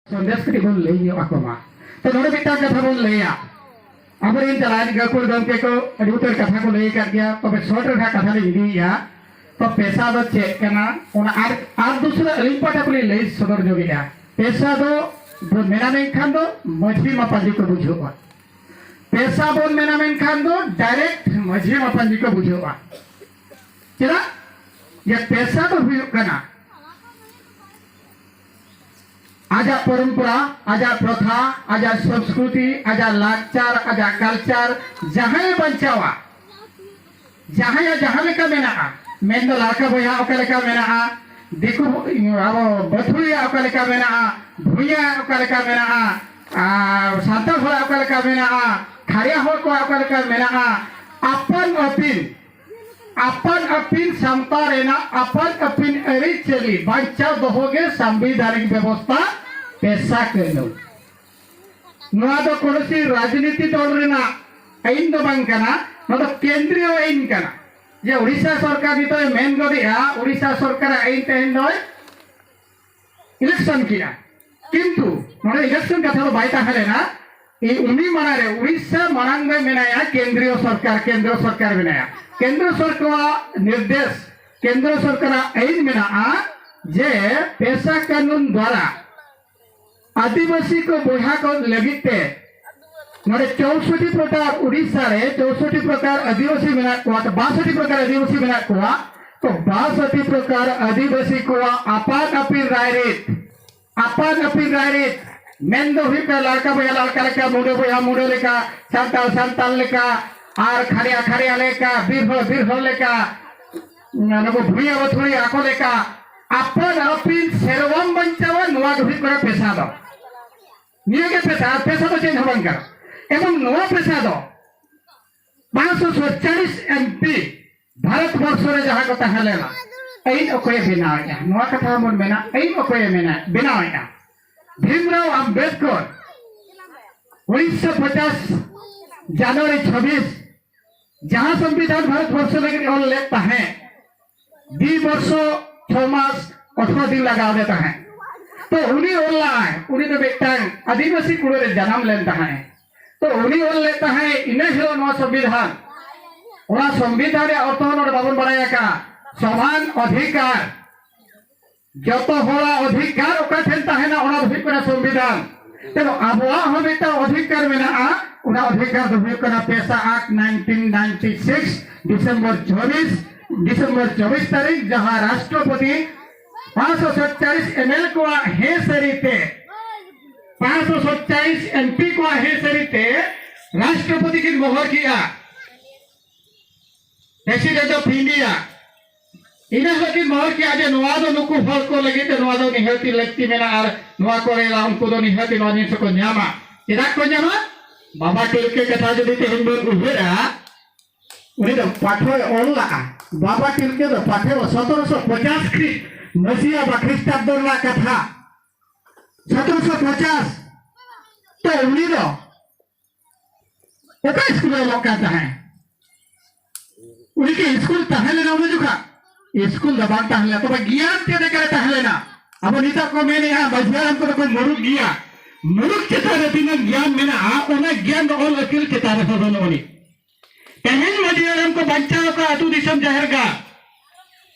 संदेश कटी बन लई ᱧᱚᱜ ᱟᱠᱚᱢᱟ। तो नोडे मिट्टांग कथा बन लैया आबोरेन चलायन गाकुल गमके को अडी उतर कथा को लई कर गया। तबे शॉर्ट रे कथा ले इदिया। तो पेशा दो चेक कना ओना are are दूसरा अलिंग पाटा को लई सदर जोगिया। पेशा दो मेना मेनखान दो माझी मापाजी को बुझोआ। पेशा बन मेना मेनखान दो डायरेक्ट माझी मापाजी को बुझोआ। चेदा ये पेशा दो हुयुग कना आजा परंपरा आजा प्रथा आजा संस्कृति आजा लाकचार आजा कलचर जहां बंचावा जहां जहां लेका मेना मेन दो लाड़का बया ओका लेका मेना दिकु आबो बथुरिया ओका लेका मेना भुइया ओका लेका मेना सांताल होड़ा ओका लेका मेना खारिया होड़ को ओका लेका मेना अपन अपिन अपन अपिन सामता रेना अपन अपिन अरिचली बांचाव दोहोगे संवैधानिक व्यवस्था पेशा कानून। नोआ दो कोनोसी राजनीति दल रेना आइन दो बांग कना नोआ दो केंद्रीय आइन कना जे उड़ीसा सरकार नितो मेन गदिया उड़ीसा सरकार आइन तेहेन दय इलेक्शन किया किंतु नोडे इलेक्शन कथा दो बाय ताहे लेना এই উনি মানারে उड़ीसा मानांग में मेनाया केंद्रीय सरकार केंद्र सरकार मेनाया केंद्र सरकार निर्देश केंद्र सरकार आइन मेना जे पेशा कानून द्वारा आदिवासी को बहा को लगिते नोडे 64 प्रकार उड़ीसा रे 64 प्रकार आदिवासी मेना कोआ 62 प्रकार आदिवासी मेना कोआ तो 62 प्रकार आदिवासी को आपान अपील रायरीत आपान अपील रायरीत मेन दो हुई का लड़का बया लड़का लेका मुंडो बया मुंडो लेका सांताल सांताल लेका are खारिया खारिया लेका बीर होड़ लेका नुको भुइया बथुड़ी आको लेका आपन अपिन सेरवाम बंचावा नुआ दो हुई करा पेशा दो निये के पेशा पेशा तो चेंज होबन करा एवं नुआ पेशा दो 547 एमपी भारतवर्ष रे जहां को ताहे लेना ऐन ओकोय बनाया नुआ कथा मन मेना ऐन ओकोय मेना बनाया भीमराव आम्बेडकर 1950 जनवरी 26 जहां संविधान भारतवर्ष लगे और लेता है 2 वर्ष 6 मास 18 दिन लगा देता है। तो उन्हीं ओल है उन्हीं तो मिट्टांग आदिवासी कुड़े जन्म लेता है तो उन्हीं ओल लेता है इन्हें हिलो नवा संविधान ओना संविधान रे अर्थ नोडे बाबन बड़ाया का समान अधिकार जत होड़ा अधिकार ओका ठेन ताहेना ओना दो हुयुग कना संविधान। तो आबोआ हो मिट्टांग अधिकार मेना ओना अधिकार दो हुयुग कना पेशा एक्ट 1996 दिसंबर 24 दिसंबर 24 तारीख जहां राष्ट्रपति 547 एमएल को हे सरीते 547 एमपी को हे सरीते राष्ट्रपति की मोहर किया प्रेसिडेंट ऑफ इंडिया इना लगी मोहर किया जे नोआ दो नुकु हर को लगी ते नोआ दो निहाती लगती मेना are नोआ करे उनको दो निहाती नोआ जिनिस को न्यामा चेदाक को न्यामा बाबा टिलके कथा जुदी तेहेन बन उयहरा उनी दो पाठोय ओल लागा बाबा टिलके दो पाठे 1750 ख्रीष्ट मसीहा बा ख्रीष्टाब्द रनाक कथा 1750 तो उनी दो ओका स्कूल रे ओलक कान ताहें उनी के स्कूल ताहें लेना उनी जुखा स्कूल दो बांग ताहें लेना तबे ज्ञान चेत करे ताहें लेना अब निता को मेनेआ माझी को दो मुरुक गिया मुरुक चेतान रे तिना ज्ञान मेना ओना ज्ञान दो ओल अकिल चेतान रे बनुक उनी तेहेन माझी को बंचाव का आतु दिसम जाहेर गा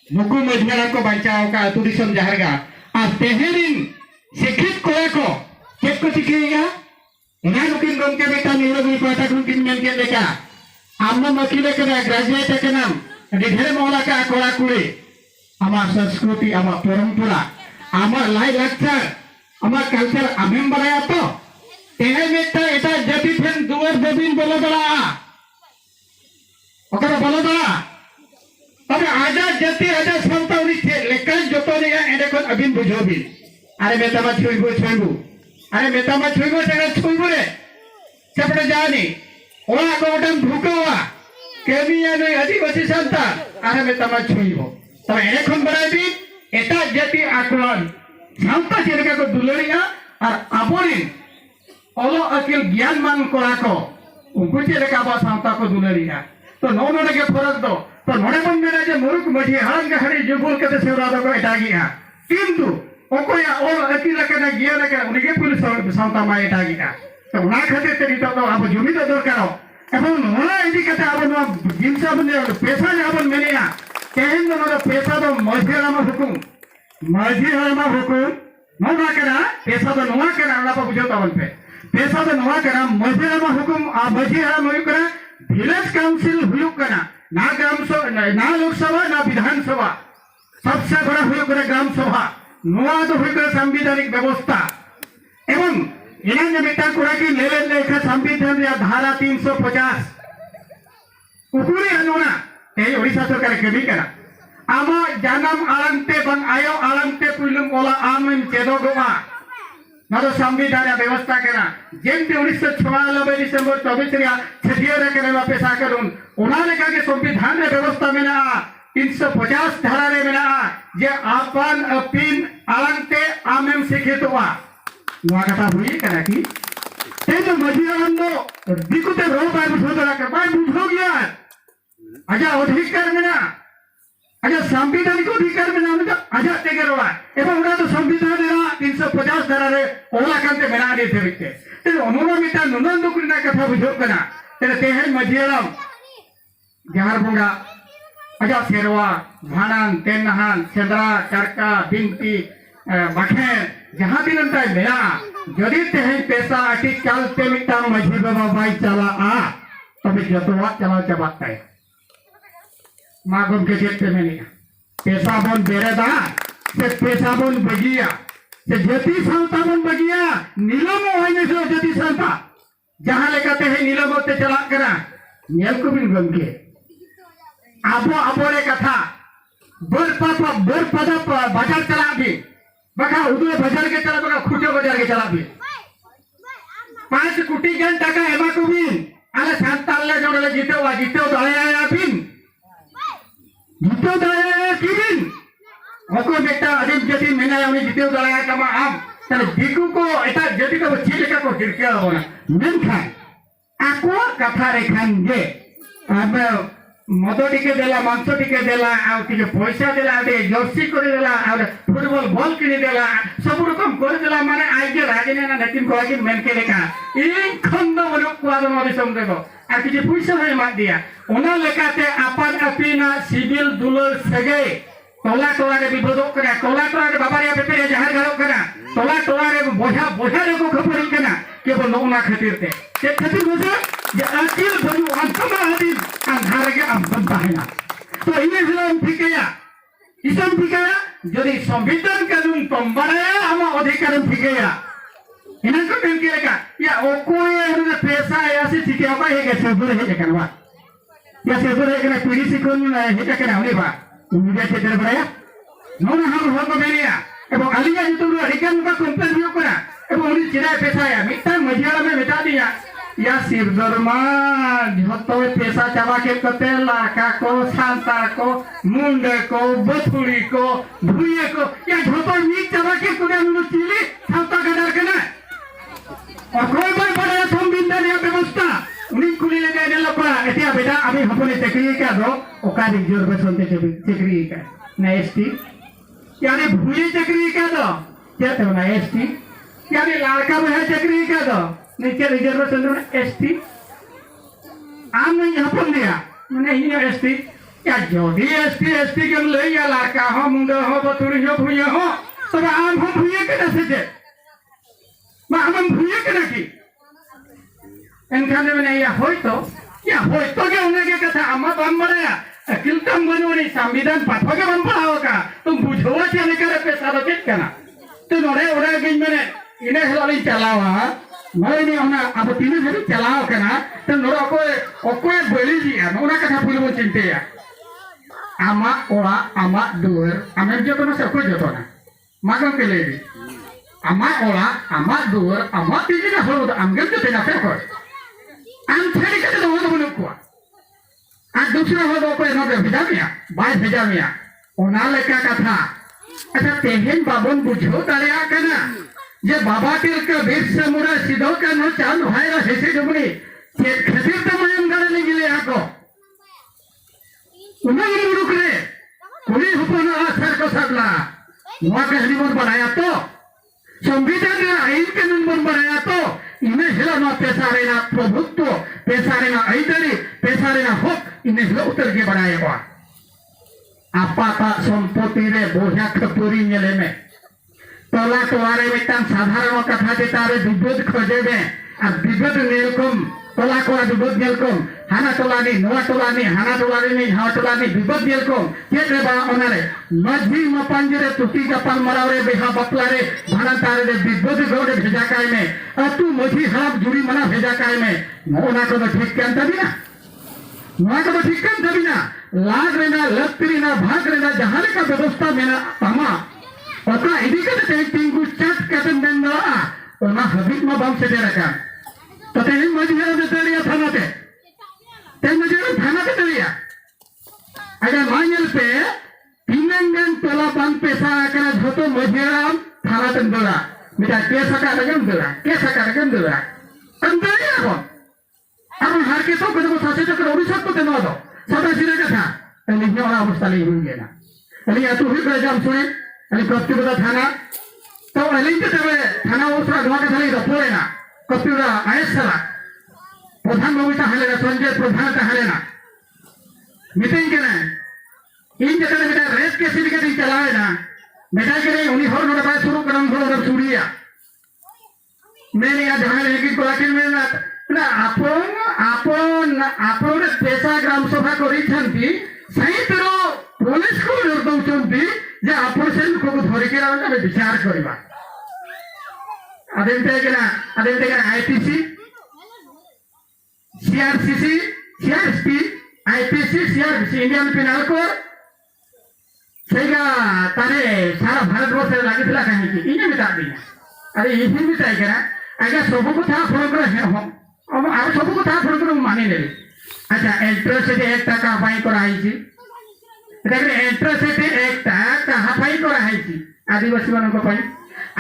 नुकु माझी को बंचाव का आतु दिसम जाहेर गा are तेहेनिन शिक्षित कोड़ा को चेत को चिकायेगा ओना नुकिन गमके बेटा निरोगी पाटा खुन मेन के लेका आम वकील कना ग्रेजुएट कनाम अडी ढेर मौला का कोड़ा कुड़ी आमार संस्कृति आमार परंपरा आमार लाई लाकचार आमार कलचर आमेम बड़ाया तो तेहेन मिट्टा एटा जाति ठेन दुआर बबिन बोलो दड़ा ओकरा बोलो दड़ा तबे आजा जाति आजा सावता उनी चेत लेकान जतो रेया एंडे खन अबिन बुझोबिन अरे मेतामा छुइबो छुइबो अरे मेतामा छुइबो सेना छुइबो रे चपड़े जानी ओड़ा को ओटम ढुकावा केमिया नई आदिवासी सावता अरे मेतामा छुइबो तबे एंडे खन बड़ाय एटा जाति आकवान सावता चेत लेका को दुलड़िया और आबोरिन ओलो अकिल ज्ञानमान कोड़ा को उनको चेत लेका आबो सावता को दुलड़िया तो नो नोडे के फरक दो तो नोडे बन मेना जे मुरुक माझी हाड़ाम गहाड़ी जुगुल कते सेवरा दो को एटागिया किंतु ओकोया ओल अकिल कना ज्ञान कना उनिगे पुलिस सावता माय एटागिया तो ओना खातिर ते नितो दो आबो जुमिद दरकारो एबं नोना इदि कते आबो नोआ जिनसा बन पेशा जाबन मेनेया तेहेन दो नोआ पेशा दो माझी हाड़ाम हुकुम माझी हाड़ाम हुकुम नोना कना पेशा दो नोआ कना ओना पा बुझो ताबन पे पेशा दो नोआ कना माझी हाड़ाम हुकुम आ माझी हाड़ाम हुयुक कना विलेज काउंसिल हुयुक कना ना ग्राम सभा ना लोकसभा ना विधानसभा सबसे बड़ा हुयुक कना ग्राम सभा नोआ दो हुयुक कना सांविधानिक व्यवस्था एवं इनांग मिट्टांग कोड़ा की लेलेन लेखा संविधान रे धारा 350 उकुरी अनुना ते ओडिशा सरकार कमी कना आमा जानाम आड़ांगते बंग आयो आड़ांगते पुइलुम ओला आमेम चेदोगोआ ना संविधान रे व्यवस्था कना जेमति 1996 डिसेंबर 24 रे छटिया रे कना पेशा करून ओना लेका के संविधान रे व्यवस्था मेना 350 धारा रे मेना जे आपन अपिन आड़ांगते आमेम शिक्षितोआ नोआ कथा हुई कना की ते जो माझी हाड़ाम दो दिकुते रो बाय बुझो दरा कर बाय बुझो गया आजा अधिकार मेना आजा सांविधानिक अधिकार मेना उनी दो आजा तेगे रोड़ा एबं ओना दो संविधान रे 350 धारा रे ओला कानते मेना रे धरिते ते ओनोना मिटा नुनन दुख रिना कथा बुझो कना ते तेहेन माझी हाड़ाम जहार बोंगा आजा सेरवा भाणान तेनहान सेंद्रा करका बिनती बाखेर जहां तिनन ताय मेना जदि तेहेन पेशा आटी चालते मिट्टांग माझी बाबा बाय चला तबे जतोवा चलाव चाबात ताय मा गमके चेद पे मेनेगा पेशा बन बेरेदा से पेशा बन बगिया से जति सावता बन बगिया नीलम होय ने जति सावता जहां लेकाते है नीलम ते चलाक कना नेल को बिन गमके आबो आबो रे कथा बर पदा बाजार चला भी बखा उदुए बाजार के चला बखा खुटो बाजार के चला भी 5 कोटी गन टाका एमा को बिन आले सांताल ले जोड़ले जीते वा जीते दाड़े बिन जीते दाड़े की बिन ओको बेटा आदिम जति मेना उनी जीते दाड़े कमा आम ताले दिकु को एटा जति को चेद लेका को हिरके होना मेनखान आको कथा रे खान जे अब मद टिके देला मांस टिके देला आ टिके पैसा देला आ जर्सी करे देला आ फुटबॉल बॉल किने देला सब रकम करे देला माने आज जे राजनीति ना नकिन कोड़ा कि मेन के लेका इन खंड बनु कोआ दो दिसम देखो आ किछि पैसा होय मा दिया ओना लेकाते आपन अपिना सिविल दुलर सगे टोला टोला रे विरोध करा टोला टोला रे बाबा रे पेपे जहार गालो करा टोला टोला रे बोझा बोझा रे को खबरी कना केवल नोना खातिर ते ते खातिर बुझे जे अकिल बनु अंतमा आदिम अंधार के अम्बन ताहेना तो इने हिलम ठिकया इसम ठिकया जदि संविधान कानून तम बाड़ाया आमा अधिकार ठिकया इना को मेन के लेका या ओकोय रे पैसा या से ठिकया बा हे गेছে दूर हे केना बा या से दूर हे केना पीडी सिकोन हे केना उनी बा उनी छेत्र बड़ाया नोना हम हो को मेनिया एबं आलिया जुतु अडिगान का कंप्लेन हुयो कना एबं उनी चिराय पेसाया मिट्टा मझियाला में मेटा दिया या सिरदरमा झतो पेशा चाबा के कते लाका को सांता को मुंडे को बथुड़ी को भुइये को या झतो नी चाबा के कोने नु चिली सावता गदार कना अकोय बाय बड़ा संविधान या व्यवस्था उनी कुली ले जाय नेलो पड़ा एतिया बेटा आमी हपने चाकरी का दो ओका रिजर्वेशन ते चाकरी का ना एसटी यानी भुइये चाकरी का दो क्या ते ना एसटी यानी लाड़का बहा चाकरी का दो नीचे रिजर्वेशन एसटी आम नहीं हपन दिया माने इने एसटी या जदि एसटी एसटी के ले या लाड़का हो मुंडा हो बतुरी हो भुइया हो तब आम हो भुइया के नसे जे मा आम भुइया के नाকি एनखान माने या होयतो या होयतो के उने के कथा आमा बाम बड़ाया अकिल तम बनुनी संविधान पाठो के बम पढ़ाओ का तुम बुझो चले करे पेशा दो चेक कना तो नोड़े ओड़े गिन माने इने हेलाली चलावा नोड़े ओना अब तीन धरि चलाव कना तो नोड़े ओकोय ओकोय बलि जिया ओना कथा पुइलो बन चिंतेया आमा ओड़ा आमा दुआर आमेम जतना से ओकोय जतना मागम के लेबी आमा ओड़ा आमा दुआर आमा तीन होड़ आमगेम जतना से ओकोय आम छेड़ी के दो दो बनुक कोआ আর दूसरा हो ओकोय नोड़े भेजा मिया बाय भेजा मिया ओना लेका कथा अच्छा तेहेन बाबन बुझो दाड़िया कना जे बाबा तिलक बिरसा मुंडा सिदो कान्हू चांद भाईरा शेषे डुमरी खातिर ते मायम गाड़े लगी आको उना गिरी उडुक रे कुड़ी हपन आसार को साबला नोआ कहानी बन बनाया तो संविधान रे आइन कानून बन बनाया तो इने हिला नोआ पेशा रेना प्रभुत्व पेशा रेना आइदारी पेशा रेना हक इने हिला उतर के बनाया हुआ आपाता संपत्ति रे बोझा खपुरी नेले में तोला टोला रे मिटांग साधारण कथा चेतान रे विरोध खोजे में और विरोध नेलकम तोला कोला विरोध नेलकम हाना टोला नी नोआ टोला नी हाना टोला नी हावा टोला नी विरोध नेलकम चेत रे बा ओनारे माझी मपांज रे तुटी गपाल मराव रे बेहा बपला रे भाना तारे रे विरोध गौड़े भेजा काय में अतु माझी हराब जुड़ी मना भेजा काय में ओना को ठीक कान तबिना नोआ को ठीक कान तबिना लाग रेना लत्ती रेना भाग रेना जहां लेका व्यवस्था मेना तामा ओका इदी कते टिंगु चाट कते मेन दाड़ा ओना हबीब मा बाम सेटेर अकान तो तेहें माझी हराब दरिया थानाते तेहें माझी हराब थानाते दरिया अगर मान्यल पे तिनंगन टोला बांग पेशा आकरा झोतो माझी हराब थानाते दरा मिटा केस आका लगन दरा केस आका लगन दरा अंदरिया को अब हार के तो कदम सासे तो ओडिशा तो तेनो दो सादा सिरे कथा अली ओना अवस्था ले हुई गेना अली अतु हुई करे जाम सुने अली कप्तिगोदा थाना तो अली ते तबे थाना ओसरा नोआ कथा ले रपोड़ेना कप्तिगोदा आयस साला प्रधान बाबू ताहलेना संजय प्रधान ताहलेना मिटिंग केना इन जतने बेटा रेस के सिर के चलावेना बेटा के उनी हर नोडे बाय शुरू करम हर चुड़िया मेने या जहां लेकिन कोलाकिन में ना आपण आपण आपण पेशा ग्राम सभा करिछंती सहितर पुलिस को दउछंती जे आपण से लोक को धरिके आमे विचार करबा आदेन केना आदेन केना IPC CRCC CRP IPC CRPC Indian penal code ସେଇଟା ତାରେ ସାରା ଭାରତବର୍ଷରେ ଲାଗିଥିଲା କାହିଁକି ଇନେ ବି ତା ଦିନ ଆରେ ଇହି ବି ତାଇ କେନା ଆଜ୍ଞା ସବୁ କଥା ଆପଣଙ୍କର ଆଉ ସବୁ କଥା ଆପଣଙ୍କର ମୁଁ ମାନିନେବି ଆଚ୍ଛା ଏଣ୍ଟ୍ରୋସିଟି ଆକ୍ଟଟା କାହା ପାଇଁ କରାହେଇଛି ଦେଖରେ ଏଣ୍ଟ୍ରୋସିଟି ଆକ୍ଟଟା କାହା ପାଇଁ କରାହେଇଛି ଆଦିବାସୀ ମାନଙ୍କ ପାଇଁ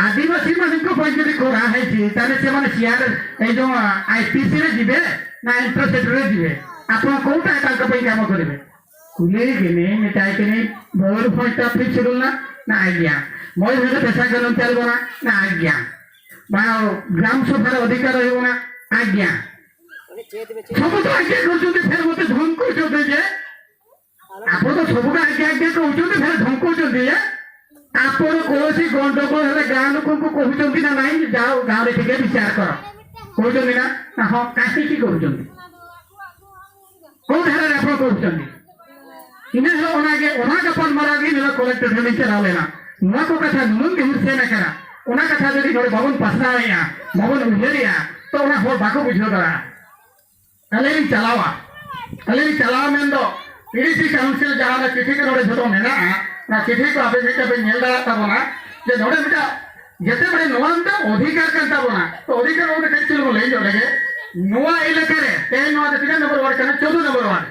ଆଦିବାସୀ ମାନଙ୍କ ପାଇଁ ଯଦି କରାହେଇଛି ତାହେଲେ ସେମାନେ ସିଆର ଏଇ ଯୋଉ ଆଇପିସି ରେ ଯିବେ ନା ଏଣ୍ଟ୍ରୋସିଟିରେ ଯିବେ ଆପଣ କୋଉଟା ତାଙ୍କ ପାଇଁ କାମ କରିବେ କୁଲେଇକିନି ମିଟାଇକିନି ମୟୂରଭଞ୍ଜଟା ଫିକ୍ସ ସିଡ୍ୟୁଲ ନା ନା ଆଜ୍ଞା ମୟୂରଭଞ୍ଜ ପେଶା କାନୁନ ଚାଲିବ ନା ନା ଆଜ୍ଞା ବା ଗ୍ରାମ ସଭାର ଅଧିକାର ରହିବ ନା ଆଜ୍ଞା ସବୁ ତ ଆଜ୍ଞା କରୁଛନ୍ତି ଫେର ମତେ ଧମକଉଛନ୍ତି ଯେ ଆପଣ ତ ସବୁକୁ ଆଜ୍ଞା ଆଜ୍ଞା କହୁଛନ୍ତି ଫେର ଧମକଉଛନ୍ତି ଯେ ଆପଣ କୌଣସି ଗଣ୍ଡଗୋଳ ହେଲେ ଗାଁ ଲୋକଙ୍କୁ କହୁଛନ୍ତି ନା ନାଇଁ ଯାଅ ଗାଁରେ ଟିକେ ବିଚାର କର କହୁଛନ୍ତି ନା ନା ହଁ କାହିଁକି କହୁଛନ୍ତି କୋଉ ଧାରାରେ ଆପଣ କହୁଛନ୍ତି इने हेलो ओनागे ओना गपाल मारागी निला कलेक्टर ठेन चलाव लेना नोआ को कथा नुन गहिर सेन करा ओना कथा जदि नोडे बाबन पासनाया बाबन उयहरिया तो ओना होर बाको बुझो दरा अले चलावा अले चलावा मेन दो ईडीसी काउंसिल जहां चिठी के नोडे झतो मेना ना चिठी को आपे मिटा पे नेल दाड़ा ताबोना जे नोडे मिटा जेते बड़े नोआ मिटा अधिकार कान ताबोना तो अधिकार ओने कच्ची चुलुंग लेई जो लगे नोआ इलाका रे ते नोआ दे तिना नंबर वार्ड कना 14 नंबर वार्ड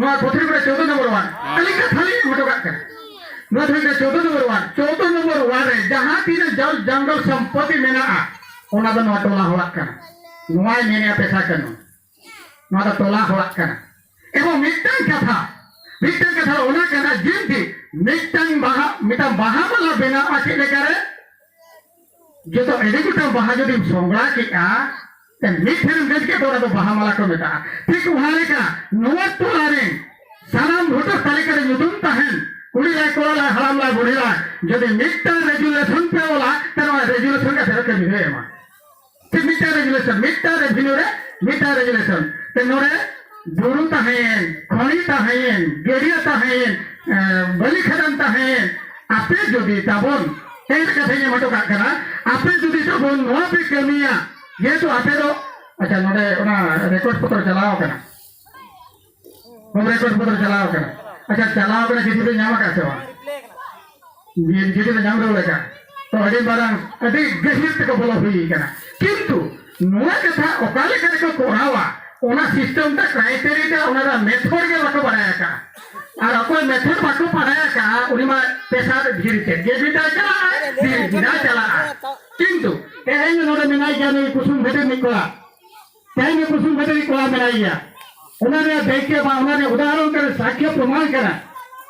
नोआ पथरीगुड़ा 14 नंबर वार्ड अली कथा लिंग हटो काट कना नोआ थोड़ा 14 नंबर वार्ड 14 नंबर वार्ड रे जहां तीन जल जंगल संपत्ति मेना ओना दो नोआ टोला होड़ाक कना नोआ मेने पेशा कानून नोआ दो टोला होड़ाक कना एवं मिटांग कथा ओना कना जिनती मिटांग बाहा मिटांग बाहा माला बेना चेक लेका रे जतो एडे गोटांग बाहा जदि सोंगड़ा केआ ते मिठेन गज के तोरा दो बाहा माला को मेता ठीक वहां लेका नोआ टोला रे सानाम भोटर तालिका रे ᱧᱩᱛᱩᱢ ताहेन कुड़ी ला कोड़ा ला हड़ाम ला बुढ़ी ला जदि मिटांग रेजुलेशन पे ओला ते नोआ रेजुलेशन का फेर के मिहे एमा ठीक मिटांग रेजुलेशन मिटांग रेभिन्यू रे मिटांग रेजुलेशन ते नोरे बुरु ताहेन खणी ताहेन गेड़िया ताहेन बलि खदान ताहेन आपे जदि ताबन एर कथा ᱤᱧ ᱮᱢ ᱦᱚᱴᱚ ᱠᱟᱜ ᱠᱟᱱᱟ आपे जदि ताबन नोआ पे कमिया जेहेतु आपे दो अच्छा नोडे ओना रेकर्ड पत्र चलाव कना रेकर्ड पत्र चलाव कना अच्छा चलाव कना चिठी पे ᱧᱟᱢ ᱟᱠᱟᱫ ᱥᱮ ᱵᱟᱝ चिठी पे ᱧᱟᱢ ᱨᱩᱣᱟᱹᱲ ᱟᱠᱟᱫ तो अड़ी मारांग अड़ी गहिर तेको बोलो हुई कना किंतु नोआ कथा ओका लेका रेको कोरावा ओना सिस्टम ता क्राइटेरिया ओना रा मेथड गे बाको बड़ाया का और अकोय मेथड बाको बड़ाया का उनी मा पेशा धीरे ते गेबिटा चला धीरे चला किंतु तेहें नोडे मेनाई गया नुई कुसुम भेटे निकोला तेहें कुसुम भेटे निकोला मेनाई गया ओना रे देखे बा ओना रे उदाहरण करे साक्ष्य प्रमाण करा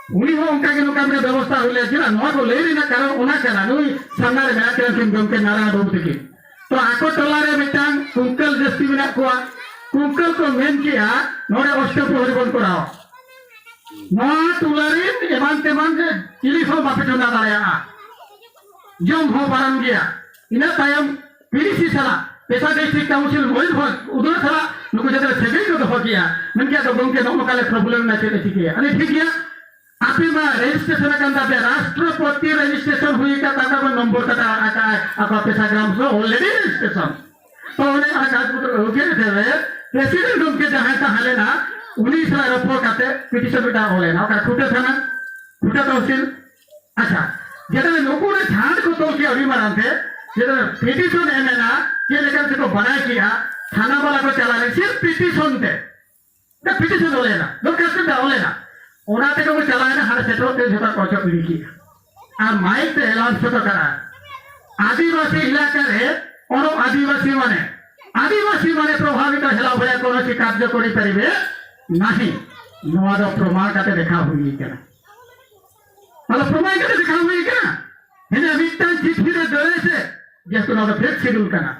उनी हो उनका के नौका में व्यवस्था हुई लेकिन नोआ को ले लेना कारण ओना कना नुई सामना रे मेना किन किन गमके नारायण बाबू तकी तो आको टोला रे मिटांग कुंकल जस्ती मेना कोआ कुंकल को मेन किया नोडे अष्टप्रहरी बन कराओ नोआ टोला रे एमान तेमान जे चिली हो बापे चंदा दाड़ेया जम हो बारन गया इना तायम पीडीसी साला पेशा डिस्ट्रिक्ट काउंसिल मयूरभंज उदर साला नुकु जते सेगेई को दहो किया मेन किया तो गमके नो नोकाले प्रॉब्लम ना चेते ठीक अरे ठीक गया आपे मा रजिस्ट्रेशन अकान तापे राष्ट्रपति रजिस्ट्रेशन हुई का ताका नंबर कटा आका आपा पेशा ग्राम सो ऑलरेडी रजिस्ट्रेशन तो उन्हें कागज पत्र रुके थे प्रेसिडेंट गमके जहां ताहले ना उनी सला रपड़ काते पिटिशन बेटा होले ना ओका खुटे थाना खुटे तहसील अच्छा जेटा नुकु रे झाड़ को तोल के अभी मारांते जेटा पिटिशन एमेना जे लेकर से को बनाए किया थाना वाला को चला ले सिर्फ पिटिशन ते ता पिटिशन होले ना दरखास्त होले ना ओना तेके को चलाएना हारे सेटो ते झोता कोचो पिड़ी की are mic ते ऐलान छोटो करा आदिवासी इलाका रे ono आदिवासी माने आदिवासी माने प्रभावित हेला भया कोनोसी कार्य करि परिबे नाही नोआ दो प्रमाण काते देखा हुई केना मतलब प्रमाण काते देखा हुई केना हेने मिट्टा चिट्ठी रे दरे से जेहेतु नोआ दो फेक शेड्यूल कना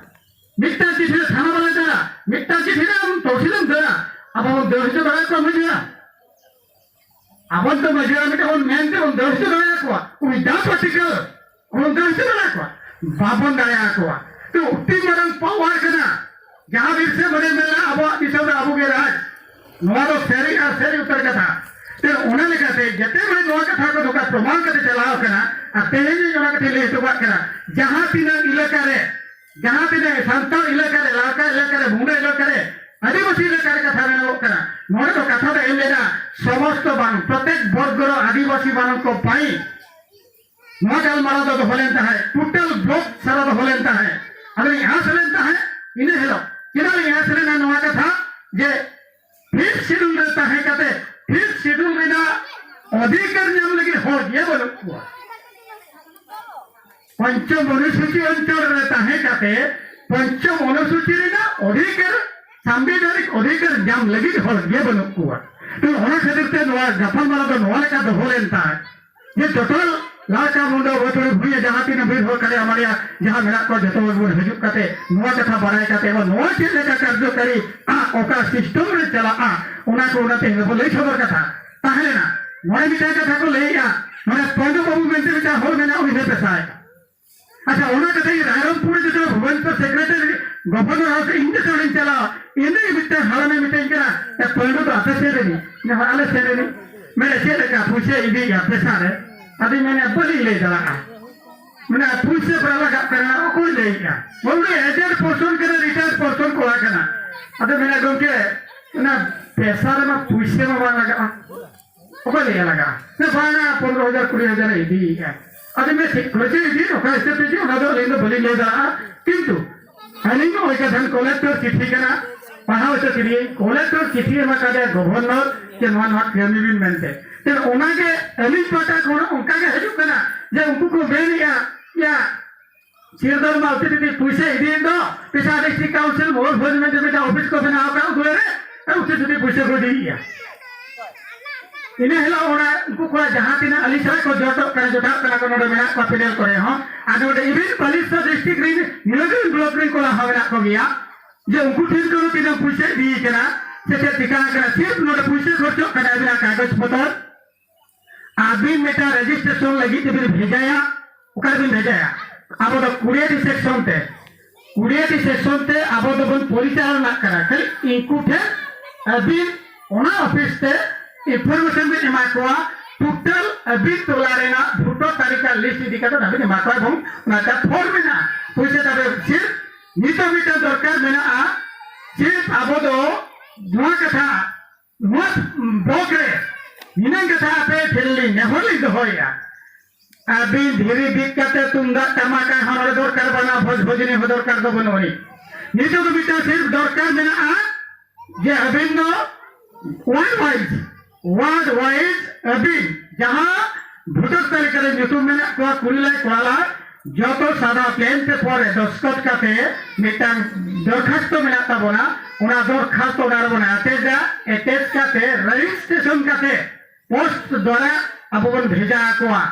मिट्टा चिट्ठी रे थाना वाला दरा मिट्टा चिट्ठी रे हम तहसील दरा अब हम दर्ज दरा को मजिया अब तो मजिया में तो मेन ते हम दर्ज दरा को विदाउट आर्टिकल हम दर्ज दरा को बाबन दरा को तो उट्टी मरंग पावर कना जहां बिरसे बने मेला अब दिसम रे आबू के राज नोआ दो सेरी और सेरी उतर कथा ते ओना लेकाते जते बड़े नोआ कथा को धोका प्रमाण कते चलाव कना आ तेहें ओना कते ले हटो कना जहां तिना इलाका रे जहां तिना संताल इलाका रे लाका इलाका रे मुंडा इलाका रे आदिवासी इलाका रे कथा मेनोग कना नोडे दो कथा दो एम लेना समस्त बान प्रत्येक वर्गर आदिवासी बानक पाई नोआ गालमाराव दो दोहो लेन ताहे टोटल ब्लॉक सारा दोहो लेन ताहे आदो आस लेन ताहे इने हेलो चेदा लिंग आस लेना नोआ कथा जे फिफ्थ शेड्यूल रे ताहे काते फिफ्थ शेड्यूल रेना अधिकार नाम लगी होड़ गे बनुक कोआ पंचम अनुसूची अंचल रे ताहे काते पंचम अनुसूची रेना अधिकार सांविधानिक अधिकार नाम लगी होड़ गे बनुक कोआ तो ओना खातिर ते नोआ गापालमाराव दो नोआ लेका दोहो लेन ताहे जे टोटल लाका मुंडा बतुड़ी भुइया जहां तीन भीड़ हो करे हमारे जहां मेरा को जतो बोल हजुक काते नोआ कथा बड़ाय काते और नोआ चेद लेका कार्यकारी आ ओका सिस्टम रे चला आ ओना को ओनाते बो लई सदर कथा ताहले ना नोड़े मिटा कथा को लईया नोड़े पंडो बाबू मेनते मिटा होड़ मेना उनी पेसाय अच्छा ओना कथा रायरंगपुर जेतो भुवनेश्वर सेक्रेटरी गवर्नर हाउस इंदे चोड़िन चला इंदे मिटा हालाने मिटा करा ए पंडो तो आपे सेरेनी ने आले सेरेनी मेरे चेद लेका पुछे इदी या पेसा रे अभी मैंने बलि ले चला मैंने पुलिस पर लगा करना कोई ले गया बोले एजेड पर्सन करे रिटायर्ड पर्सन को करना अबे मैंने गमके ना पैसा रे मा पुलिस में बांग लगा ओको ले लगा ना बांगा 15,000 20,000 इदी अबे मैं ठीक खर्चे इदी ओका ऐसे पेजी ओना दो लेंदो बलि ले जा किंतु हलिंग ओका धन कलेक्टर चिट्ठी कना पढ़ाव से चिट्ठी कलेक्टर चिट्ठी मा कादे गवर्नर के नवा नवा कामी बिन मेनते ते ओनागे अलिंग पाटा कोन उनका के हजुक कना जे उनको को मेनिया या सिरदर मा उते पैसा इदी दो पैसा डिस्ट्रिक्ट काउंसिल मोर भोज में बेटा ऑफिस को बनाओ का उदरे रे उते जुदी पैसा को दिया इने हेला ओना उनको को जहां तिना अली सरा को जोटो कना जोटा कना को नोडे मेना को पेडल करे हो आ नोडे इबिन बालिसर डिस्ट्रिक्ट रे नीलगिरी ब्लॉक रे कोला हवेना को गया जे उनको ठेन को तिना पैसा दी कना से से टिका कना सिर्फ नोडे पैसा खर्चो कना बिना कागज पत्र आबिन मेटा रजिस्ट्रेशन लगी ते भेजाया ओकार बिन भेजाया अब तो कुड़ियाटी सेक्शन ते कुड़ियाटी सेक्शन ते अब तो बन परिचालना करा खाली इनकु ठे अबिन ओना ऑफिस ते इनफॉरमेशन बिन एमा कोआ टोटल अबिन तोला रेना भोटर तालिका लिस्ट इदी काते अबिन एमा कोआ एबं ओना ता फॉर्म मेना पैसा तबे सिर्फ नितो मिटा दरकार मेना सिर्फ अब तो नोआ कथा नोआ ब्लॉक रे निना कथा आपे ठेली नेहरली दहोया अभी धीरे बीत काते तुमदाग टमाका हमारे दरकार बना भोज भोजनी हो दरकार दो बनोरी नितो तो बिटा सिर्फ दरकार मेना जे अबिन दो वार्ड वाइज अबिन जहां भोटर तालिका रे ᱧᱩᱛᱩᱢ मेना कोआ कुड़ी कोड़ाला जतो सादा प्लेन पेपर रे दस्खत काते मिटांग दरखास्त मेना ताबोना ओना दरखास्त ओना रे बना अटेजा अटैच काते रजिस्ट्रेशन काते पोस्ट द्वारा आबो बन भेजा आकोआ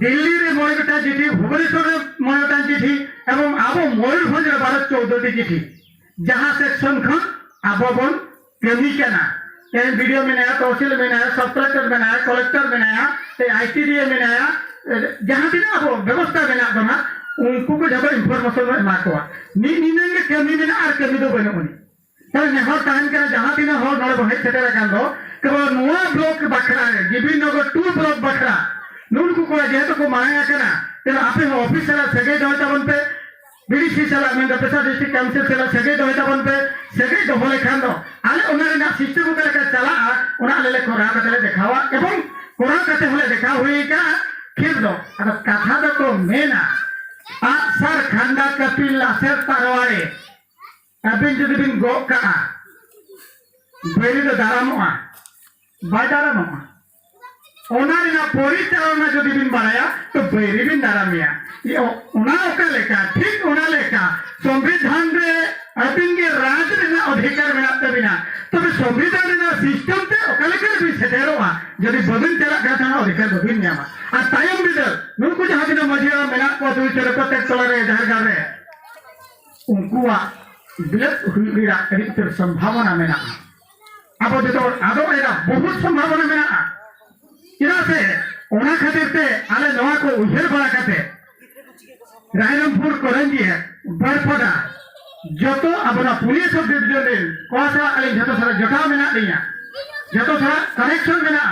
दिल्ली रे मोणे गोटां चिठी, भुवनेश्वर रे मोणे गोटां चिठी एवं आबो मयूरभंज रे 12 14 चिठी जहां सेक्शन खन आबो बन कमी कना। वीडियो मेनाया, तहसील मेनाया, सब कलेक्टर मेनाया, कलेक्टर मेनाया, आईटीडीए मेनाया, जहां तिना आबो व्यवस्था मेना बना उनको को जब इनफॉरमेशन एमा कोआ नि निनंग कमी मेना are कमी दो बनुनी। ताहले नेहर ताहन कना जहां तिना हर नोडे बो हेज सेटेर आकान दो केवल नोआ ब्लॉक बाखरा रे जीबी नगर 2 ब्लॉक बाखरा नुनकु को जेहेतु को माया कना तेल आपे हो ऑफिस सला सगे दो ताबन पे बीडीसी सला मेन पेसा डिस्ट्रिक्ट काउंसिल सला सगे दो ताबन पे सगे दो लेखान दो आले ओना रेना सिस्टम ओका लेका चला ओना आले ले कोरा काते ले देखावा एबं कोरा काते होले देखा हुई का खिर दो आदो कथा दो को मेना आसार खांडा कपिल लासेर तारवारे अबिन जुदी बिन गो का बेरी दो दारामोआ बाय दारामोआ ओना रेना परिचालना जुदी बिन बाड़ाया तो बैरी बिन दारामिया ओना ओका लेका ठीक ओना लेका संविधान रे अबिन के राज रेना अधिकार मेना तबिना तबे संविधान रेना सिस्टम ते ओका लेका बिन सेटेरोआ जदि बबिन चला का थाना अधिकार बबिन न्यामा are तायम बिदल नुकु जहां तिना मझिया मेना को दुई चले प्रत्येक टोला रे जहां गार रे उनकुआ बिलत हुई रेना अडी उतर संभावना मेना आबो जतो आदो एरा बहुत संभावना मेना चेदा से ओना खातिर ते आले नोआ को उयहर बड़ा काते रायरामपुर करंजिया बरपदा जतो आबोना पुलिस सब डिवीजन रे कोसा आले जतो सारा जटा मेना लिया जतो सारा कनेक्शन मेना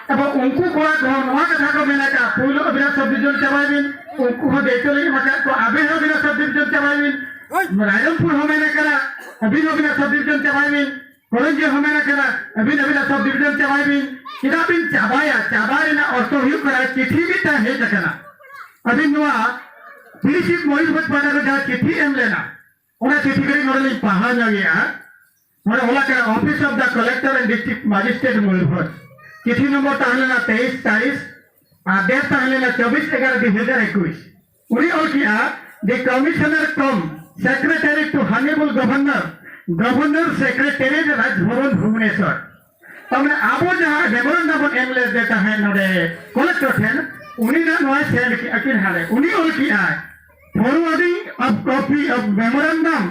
अब उनको कोड़ा को नोआ कथा को मेना का पुलो अबिना सब डिवीजन चाबाइबिन उनको हो देतो ले मका को आबे हो बिना सब डिवीजन चाबाइबिन रायरामपुर हो मेना करा अबिन अबिना सब डिवीजन चाबाइबिन करंजिया हो मेना करा अबिन अबिना सब डिवीजन चाबाइबिन चेदा बिन चाबाया चाबा रेना अर्थ हुयुग कना चिठी मिटा हेज अकना अबिन नोआ पुलिस मयूरभंज पाटा रे जहां चिठी एम लेना ओना चिठी करी नोडे लिंग पाहा ᱧᱚᱜᱮᱭᱟ नोडे ओला करा office of the collector and district magistrate Mayurbhanj चिठी नंबर ताहलेना 2340 are date ताहलेना 24/11/2021 उनी ओल किया the commissioner cum secretary to honourable governor governor secretary Raj Bhavan Bhubaneswar. तमने आबो जहां मेमोरेंडम बन एम ले देता है नोडे कलेक्टर ठेन उनी ना नोय सेंड की अकिन हाले उनी ओल किया forwarding of copy of memorandum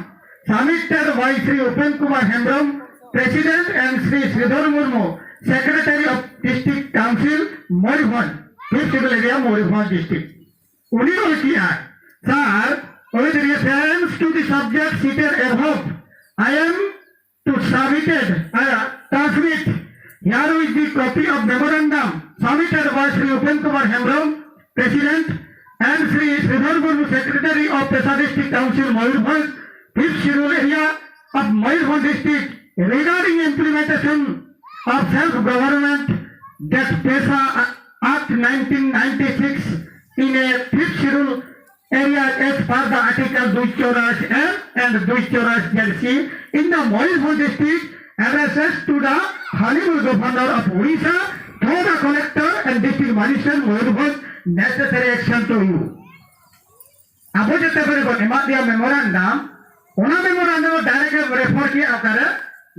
submitted by Shri Upen Kumar Hembram, President, and Shri Sridhar Murmu, Secretary of District Council, Mayurbhanj, Fifth Civil Area, Mayurbhanj District. उनी ओल किया sir with reference to the subject cited above, I am to submitted, transmit here with the copy of memorandum submitted by Shri Upen Kumar Hembram, President, and Shri Sridhar Murmu, Secretary of Pesa District Council, Mayurbhanj, Fifth Schedule Area of Mayurbhanj District regarding implementation of self-government that Pesa Act 1996 in a Fifth Schedule area as per the Article 284 M and 284 ZC in the Mayurbhanj District addresses to the Honorable Governor of Odisha through the Collector and District Magistrate Mayurbhanj necessary action to you. आबो जेते बेरे बन एमा दिया memorandum ओना memorandum direct refer किया ओकारे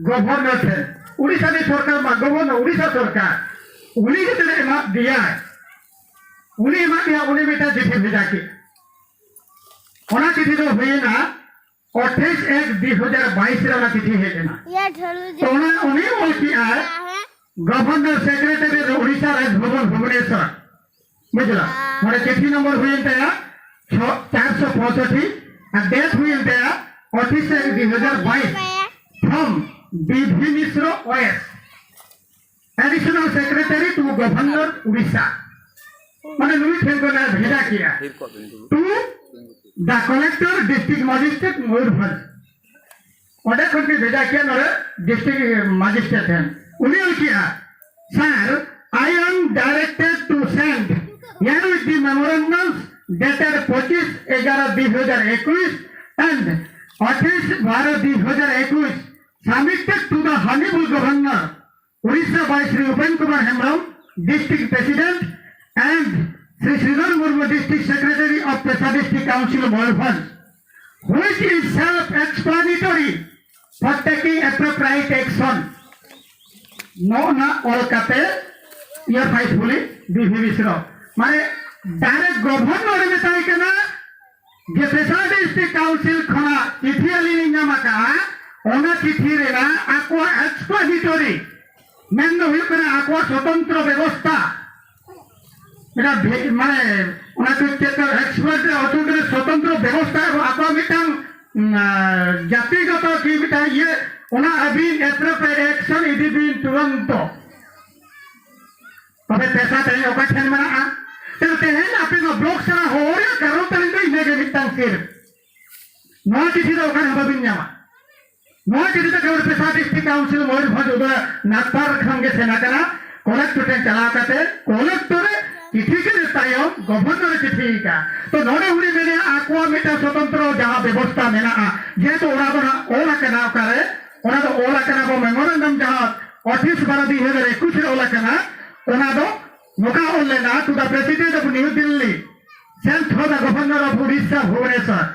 governor ठेन Orissa रे सरकार मा गवर्नर उड़ीसा सरकार उनी जेते एमा दिया उनी एमा दिया उनी बेटा चिठी भेजा के ओना चिठी दो हुईना 28/1/2022 रे ओना चिठी हेज एना तो ओना उनी ओल किया गवर्नर सेक्रेटरी उड़ीसा राजभवन भुवनेश्वर बुझला मोरे चिठी नंबर हुईन तया 465 are date हुईन तया 28/1/2022 from B V Mishra OS additional secretary to governor Orissa माने नुई ठेन को ना भेजा किया to the collector district magistrate Mayurbhanj ओंडे खन के भेजा किया नोडे डिस्ट्रिक्ट मजिस्ट्रेट हैं उनी ओल किया sir I am directed to send here with the memorandums dated 25/11/2021 and 28/12/2021 submitted to the Honorable Governor Orissa by Sri Upen Kumar Hembram, District President, and Sri Sridhar Murmu, District Secretary of Pesa District Council, Mayurbhanj, which is self-explanatory for taking appropriate action. No na all kate, your faithfully, बीवी मिश्र माने direct governor मेताई कना जे पेशा district council खना चिठी आली नाम का ओना चिठी रेना आकुआ एक्सप्लेनेटरी मेन दो हुयुग कना आकुआ स्वतंत्र व्यवस्था এটা মানে ওনাকে এক্সপার্ট অর্থ স্বতন্ত্র ব্যবস্থা এবং আকুয়া মিটাং জাতিগত কি মিটাং ইয়ে ওনা আবিন এপ্রোপ্রিয়েট অ্যাকশন ইদি বিন তুরন্ত। তবে পেশা তেহেñ oka ঠেন মেনাᱜᱼᱟ। তেল তেহেñ আপে নো ব্লক সেনা होर কারণ তালিন দো ইনাগে মিটাং সির নয়া চিঠি দো ওখানে বাবিন ñামা। নয়া চিঠি দো কেবল পেশা ডিস্ট্রিক্ট কাউন্সিল ময়ূরভঞ্জ উদয় নাগপার খানগে সেনা কানা कलेक्टर ठेन चलाव काते कलेक्टर चिठी के तायम गवर्नर चिठी का तो नोडे हुनी मेने आकुआ मिटा स्वतंत्र जहां व्यवस्था मेना जेहेतु ओना दो ना ओला कना ओकारे ओना दो ओला कना बो मेमोरेंडम जहां 28/12/2021 रे ओला कना ओना दो नोका ओल लेना to the president of New Delhi sent through the governor of Orissa Bhubaneswar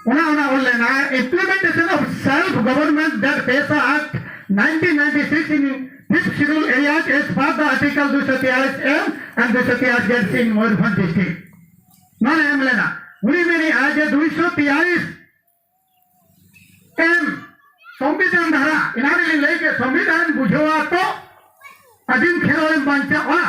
ओना ओना ओल लेना implementation of self government that PESA act 1996 in fifth schedule areas as per the article 243 M and 243 Z in Mayurbhanj district. মানে M লেনা উনি মেনে আজ 243 M संविधान धारा इनारे लेके संविधान बुझवा तो अदिन खेलोड़े बांचावा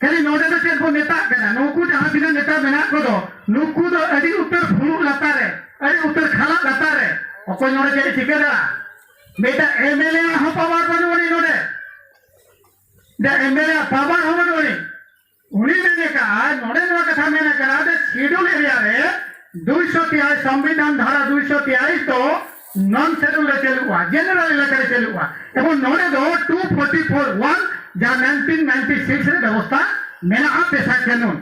खाली नोडे दो चेद बो नेता कना नुकु जहां तिना नेता मेना को दो नुकु दो अडी उतर फुलु लतार रे अडी उतर खाला लतार रे ओकोय नोडे चेद चिका दाड़ा बेटा एमएलए हो पावर बनवनी नोडे दे एमएलए पावर हो बनवनी उनी मेने का नोडे नोआ कथा मेने करा दे शेड्यूल एरिया रे 243 संविधान धारा 243 तो नॉन शेड्यूल रे चालुआ जनरल एलाका रे चालुआ এবং नोडे दो 244(1 যা 1996 रे व्यवस्था मेना पेशा काনুন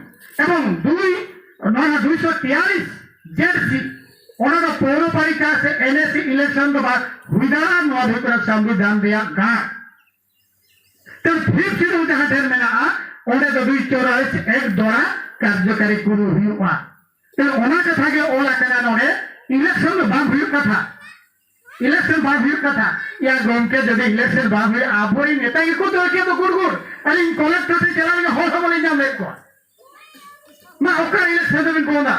এবং দুই নয় 243 জেড সি ओना दो पौरपालिका से एनएससी इलेक्शन दो बा हुई दाड़ा नोआ दो करा संविधान रिया गा तो फिफ्थ शेड्यूल जहां ढेर मेना ओंडे दो 244 एक द्वारा कार्यकारी कुरु हुयुआ। तो ओना कथा गे ओला कना नोडे इलेक्शन दो बांग हुयुग कथा इलेक्शन बांग हुयुग कथा या गमके जदि इलेक्शन बांग हुई आबोरी नेता के को दो के तो गुड़गुड़ अरे इन कलेक्टर से चला के होल होल ñाम लेत को मा ओका इलेक्शन दो बिन बोंदा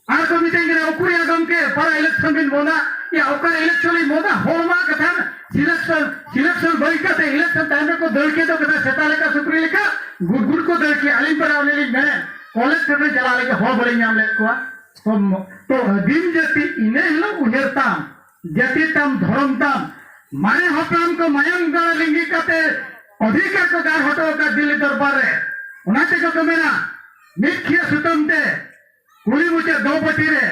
are को मिटेंगे ना ओकुरिया गमके पारा इलेक्शन बिन बोंदा या ओका इलेक्शन ली बोंदा होमा कथा सिलेक्शन सिलेक्शन बई कते इलेक्शन टाइम को दल के तो कथा सेता लेका सुक्री लेका गुड़गुड़ को दल के आलिम पर आवले ली मैं कलेक्टर ने चला लेके होल बोले ñाम लेत को तो दिन जाति इने हिलो उहेरताम जाति ताम धर्म ताम मारे हपराम को मायम गाड़ लिंगी काते अधिकार को गार हटो का दिल्ली दरबार रे ओनाते को मेना मिखिया सुतम ते कुली मुचे दौपति रे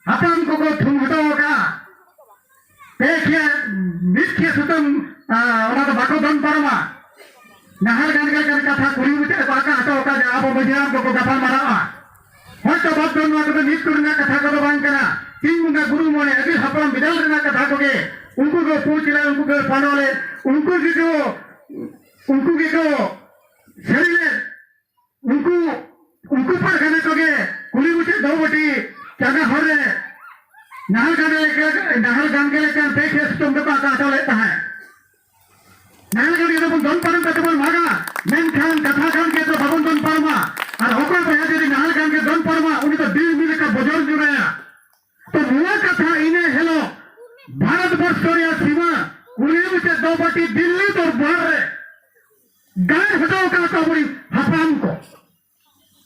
हपराम को थुम हटो का पेखिया मिखिया सुतम ओना तो बाको दन पारमा नाहल गान गान कथा कुली मुचे बाका हटो का जा आबो मझिराम को गपाल मारावा হয়তো বদ্ধ নয় তবে মৃত্যু রেনা কথা কো বাং कना तीन मुंगा गुरु मोने अभी हपड़म बिदल रेना कथा कोगे उनको को पूछले उनको को पानोले उनको के को उनको के को शरीर उनको उनको पर खाने कोगे कुली मुचे दौबटी चागा हरे नाहल गाने लेके नाहल गान के लेके देखे तुम को का हटो लेता है नाहल गाने तो दन परम कते बोल मागा मेनखान कथा खान के तो भवन दन परमा और ओकर बया जदि नाहल गान के दन परमा उनी तो दिल मिले का बजर जुराया तो नुआ कथा इने हेलो भारतवर्ष रे सीमा कुली मुचे दौबटी दिल्ली दरबार रे गान हटो का कबरी हापाम को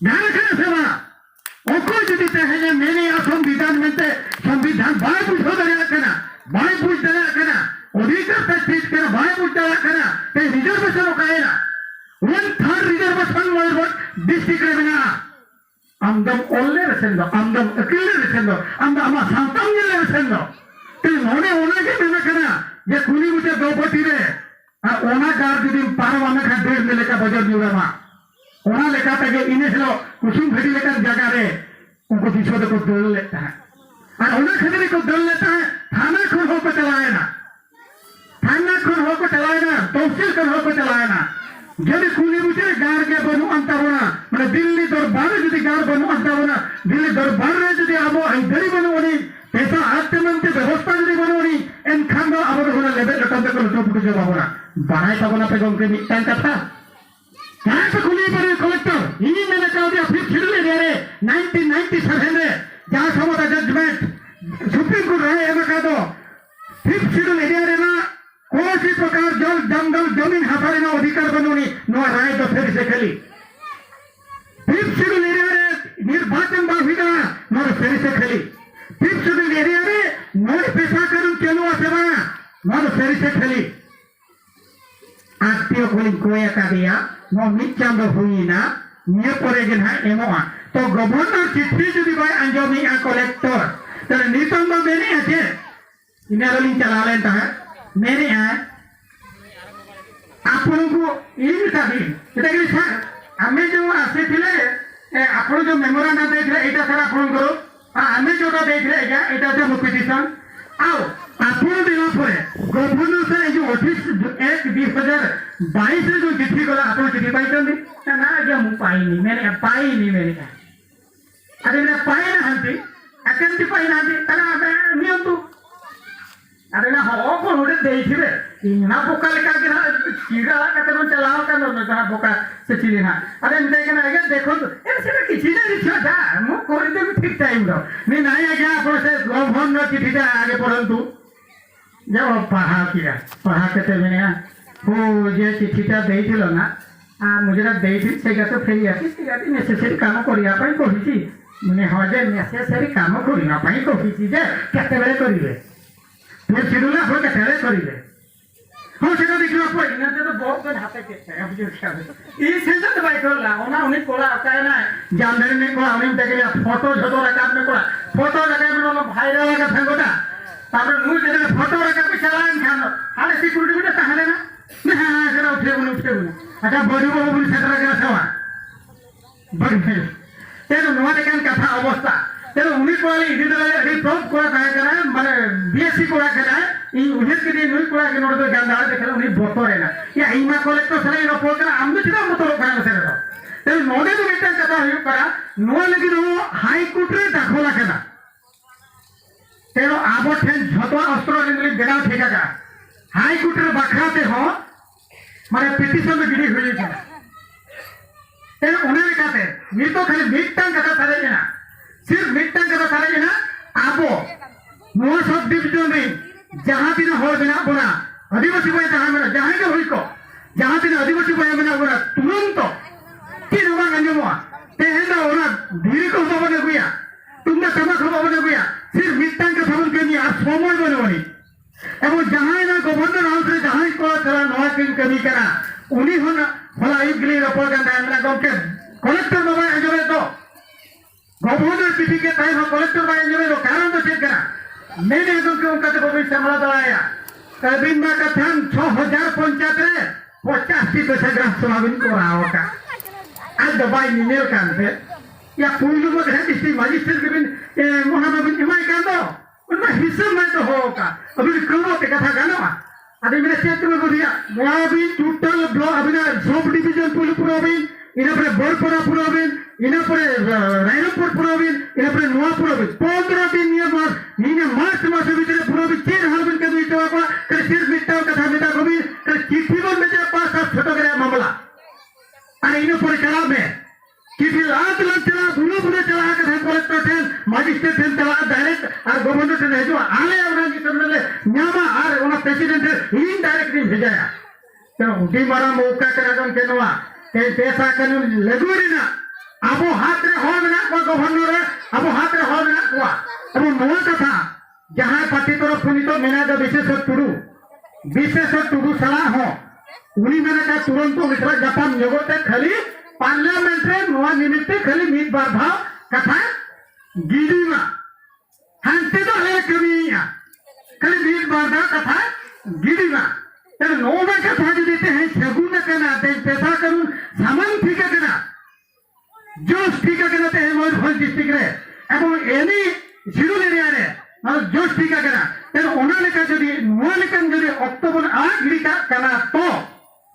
गान खाने सेवा ओको जदि तेहेने मेने संविधान मेनते संविधान बाय बुझो दाड़िया कना बाय बुझ दाड़िया कना अधिकार ते चीज कना बाय बुझ दाड़िया कना ते रिजर्वेशन ओकायना 1/3 रिजर्वेशन मयूरभंज डिस्ट्रिक्ट रे मेना आमदम ओल्ले रेसेन दो आमदम अकिले रेसेन दो आमदम आमा सावताम जिले रेसेन दो ते नोडे ओना गे मेना कना जे कुली मुचे दौपति रे और ओना गार जुदी पारमा मेखा डेढ़ मिले का बजर जुड़ामा ओना लेका तेगे इने हेलो कुसुम भेड़ी लेका जगह रे उनको पीछे को दौड़ लेता है और ओना खातिर को दौड़ लेता है थाना खुन हो को चलाए ना थाना खुन हो को चलाए ना तहसील खुन हो को चलाए ना যদি कुली मुचे गार के बनू अंताबोना माने दिल्ली दरबार जुदी गार बनू अंताबोना दिल्ली दरबार रे जुदी आबो आइदारी बनू उनी पैसा आत्ममंते व्यवस्था जुदी बनू उनी एनखान दो आबो होना लेबे लटम ते को लटो पुटु बाबोना बाड़ाय ताबोना पे गमके मिटटांग कथा କାହାକୁ ଖୋଲି ପାରିବେ କଲେକ୍ଟର? ଇ ମେନେ କାଉଦିଆ ଫିଫ୍ଥ ସିଡ୍ୟୁଲ ଏରିଆରେ 1997ରେ ଯାହା ସମତା ଜଜମେଣ୍ଟ ସୁପ୍ରିମକୋର୍ଟ ରାୟ ଏମକାଦ ଫିଫ୍ଥ ସିଡ୍ୟୁଲ ଏରିଆରେ ନା କୌଣସି ପ୍ରକାର ଜଳ ଜଙ୍ଗଲ ଜମିନ ହାସାରିನ ଅଧିକାର ବନୁନି। ନୂଆ ରାୟ ତ ଫେରି ସେ ଖେଲି ଫିଫ୍ଥ ସିଡ୍ୟୁଲ ଏରିଆରେ ନିର୍ବାଚନ ବା ହୁଇଗା ନୋର ଫେରି ସେ ଖେଲି। ଫିଫ୍ଥ ସିଡ୍ୟୁଲ ଏରିଆରେ ନୋର পেশা করুন চালু আছে বা নর ফেরি সে খেলি। আত্মীয় কলি কয়ে কাদিয়া নো মিচান্দ হুইনা নিয়ে পরে গে না এমোয়া। তো গভর্নর চিঠি যদি বাই আঞ্জমি কলেক্টর তাহলে নিতঙ্গ মেনে আছে ইনারলিং চালালেন তাহা মেনে ଆପଣଙ୍କୁ ଏଇ କାଦି ଏଟା କି ସାର୍, ଆମେ ଯୋଉ ଆସିଥିଲେ, ଆପଣ ଯୋଉ ମେମୋରାଣ୍ଡମ୍ ଦେଇଥିଲେ, ଏଇଟା ସାର୍ ଆପଣଙ୍କର, ଆଉ ଆମେ ଯୋଉଟା ଦେଇଥିଲେ ଆଜ୍ଞା, ଏଇଟା ହଉଛି ଆମ ପିଟିସନ। ଆଉ ଆପଣ ଦେଲା ପରେ ଗଭର୍ଣ୍ଣର ସାର୍ ଏଇ ଯୋଉ 28/1/2022ରେ ଯୋଉ ଚିଠି ଗଲା, ଆପଣ ଚିଠି ପାଇଛନ୍ତି ନା? ନା ଆଜ୍ଞା, ମୁଁ ପାଇନି ମେନେ, ପାଇନି ମେନେ। ଆରେ ନା, ପାଇନାହାନ୍ତି? କେମିତି ପାଇନାହାନ୍ତି? ତାହେଲେ ଆମେ ନିଅନ୍ତୁ। ଆରେ ନା, ହଁ, କଣ ଗୋଟେ ଦେଇଥିବେ ଇନା ପୋକା ଲେଖା କିନା ଚିଡ଼ା କେତେ କଣ ଚଲାଅ କେନ ଯାହା ପୋକା ସେ ଚିଡ଼ି ନା। ଆରେ ଏମିତି ଆଜ୍ଞା, ଆଜ୍ଞା ଦେଖନ୍ତୁ, ଏ ସେଟା କିଛି ନାହିଁ ଝିଅ, ଯା ମୁଁ କରିଦେବି ଠିକ ଟାଇମର। ନାଇଁ ଆଜ୍ଞା, ଆପଣ ସେ ଗଭର୍ଣ୍ଣର ଚିଠିଟା ଆଗେ ପଢ଼ନ୍ତୁ। ଯାଅ ପାହା କିରା ପାହା କେତେ ମିନିଆ ହୋ ଯେ ଚିଠିଟା ଦେଇଥିଲ ନା, ମୁଁ ଯେଟା ଦେଇଥିଲି ସେଇଟା ତ ଫେରି ଆସି ସେଇଟା ନେସେସରି କାମ କରିବା ପାଇଁ କହିଛି। ମାନେ ହଁ ଯେ ନେସେସରି କାମ କରିବା ପାଇଁ କହିଛି ଯେ କେତେବେଳେ କରିବେ? ଫେର ସିଡୁଲ ଆପଣ କେତେବେଳେ କରିବେ? ହଁ, সেটা ଦେଖିବା ପରେ ଇନା তো ବହୁତ হাতে এই সেটা তো বাইক করলা ওনা উনি কোলা কায় না জানদারি নেই কোলা উনি দেখলে ফটো ঝটো রাখাব নে কোলা ফটো রাখাব নে ভাইরাল লাগা থাকোটা। তারপরে মুই যেটা ফটো রাখাবি চালান খান আরে সিকিউরিটি গুলো তাহলে না না, হ্যাঁ, সেটা উঠেব না, উঠেব না। আচ্ছা, বড় বাবু বলি সেটা রাখা সেবা ବଢ଼ିବେ। ତେଣୁ ନୂଆ ଲେଖାନ କଥା ଅବସ୍ଥା। ତେଣୁ ଉନି କୋଳା ଇଦି ଦলে ଆᱹᱰᱤ ପ୍ରମୁଖ କୋଳା ତାହା କନା, ମାନେ ବିଏସସି କୋଳା କନା ଇ ଉହିର କି নুই কোড়া কে নোড়ে গান্ধার দেখলে উনি বতরে না ইয়া ইমা কলেক্টর সালে রপড় করা আমি চিনা মতো করা সেটা। তেণু নদে তো মিটাং কথা হুয়ুগ করা নোয়া লাগি হাইকোর্টরে দাখলা কেনা। তেণু আবো ঠেন ঝতো অস্ত্র রিন্দলি বেড়াও ঠিক আছে হাইকোর্টের বাখরাতে হ মানে পিটিশন গিরি হয়ে গেছে। তেণু ওনা লেখাতে নিতো খালি মিটাং কথা সারে না, সির্ফ মিটাং কথা সারে না। আবো নোয়া সব ডিভিশন রে जहां तीन हर मेना बोना, आदिवासी बया जहां मेना, जहां के हुई को जहां तीन आदिवासी बया मेना बोना, तुरंत तीन बांग आंजमोआ तेहेन दा ओना धीरे को बाबन अगुया, तुमदा टामाक हो बाबन अगुया, सिर्फ मिटांग कथा बन कमी আর সময় বনবনি। এবং जहां ना गवर्नर हाउस रे जहां को चला नवा किन कमी करा उनी हन होला आयुब गली रपड़ कान ताहेन गमके कलेक्टर बाबा आंजमे तो गवर्नर चिठी के ताई कलेक्टर बाबा आंजमे तो कारण तो चेक करा मेने गमके उनका तो बाबी सामला दलाया कबिन मा कथान 6000 पंचायत रे 50टी पैसा ग्राम सभा बिन कराव का आज दबाई निनेल कानते या पुइलु को डिस्ट्रिक्ट मजिस्ट्रेट के बिन मोहामा बिन इमाय कान दो उनमें हिसाब में तो होगा अभी कहो ते कथा गानवा। अभी मेरे क्षेत्र में बुझिया मोहाबी टोटल ब्लॉक अभी ना सब डिवीजन पुल पुराबिन इना परे बरपरा पुराबिन इना परे रायरमपुर पुराबिन इना परे নোয়া পুরাবিন 15 দিন নিয়ে মাস নিয়ে মার্চ মাসের ভিতরে পুরাবি চেন হালবিন কে দুই টাকা করে সির মিটাও কথা মিটা কবি করে চিঠি বন বেচে পাঁচ সাত ছোট করে মামলা আর ইনো পরে চালাবে চিঠি লাত লাত চালা বুলো বুলো চালা কথা কলেক্টর ঠেন ম্যাজিস্ট্রেট ঠেন চালা ডাইরেক্ট আর গভর্নর ঠেন হেজুয়া আলে ওনা নিতম লে ᱧᱟᱢᱟ আর ওনা প্রেসিডেন্ট ইনডাইরেক্টলি ভেজায়া। তেণু উডি মারা মৌকা कना गमके नोआ ते पैसा कानून लागू रेना आबो हाथ रे हो मेना को गवर्नर रे आबो हाथ रे हो मेना कोआ। এবং नोआ कथा जहां पार्टी तरफ खुनी तो मेना दो विशेष टुडू, विशेष टुडू सला हो उनी मेना का तुरंत मिश्रा जापान जगते खाली पार्लियामेंट रे नोआ निमित्ते खाली मित बार भाव कथा गिरीमा हानते तो आले कमिया खाली मित बार भाव कथा गिरीमा। तेणु नोआ कथा जुदी तेहें सगुन कना ते पैसा करून सामान ठीक कना जोश ठीक कना तेहें मयूरभंज डिस्ट्रिक्ट रे এবং एनी শিডিউল এরিয়া रे মানে जोश ठीक कना। तेणु ओना लेका जुदी नोआ लेकान जुदी अक्तो बन आग गिरी का कना तो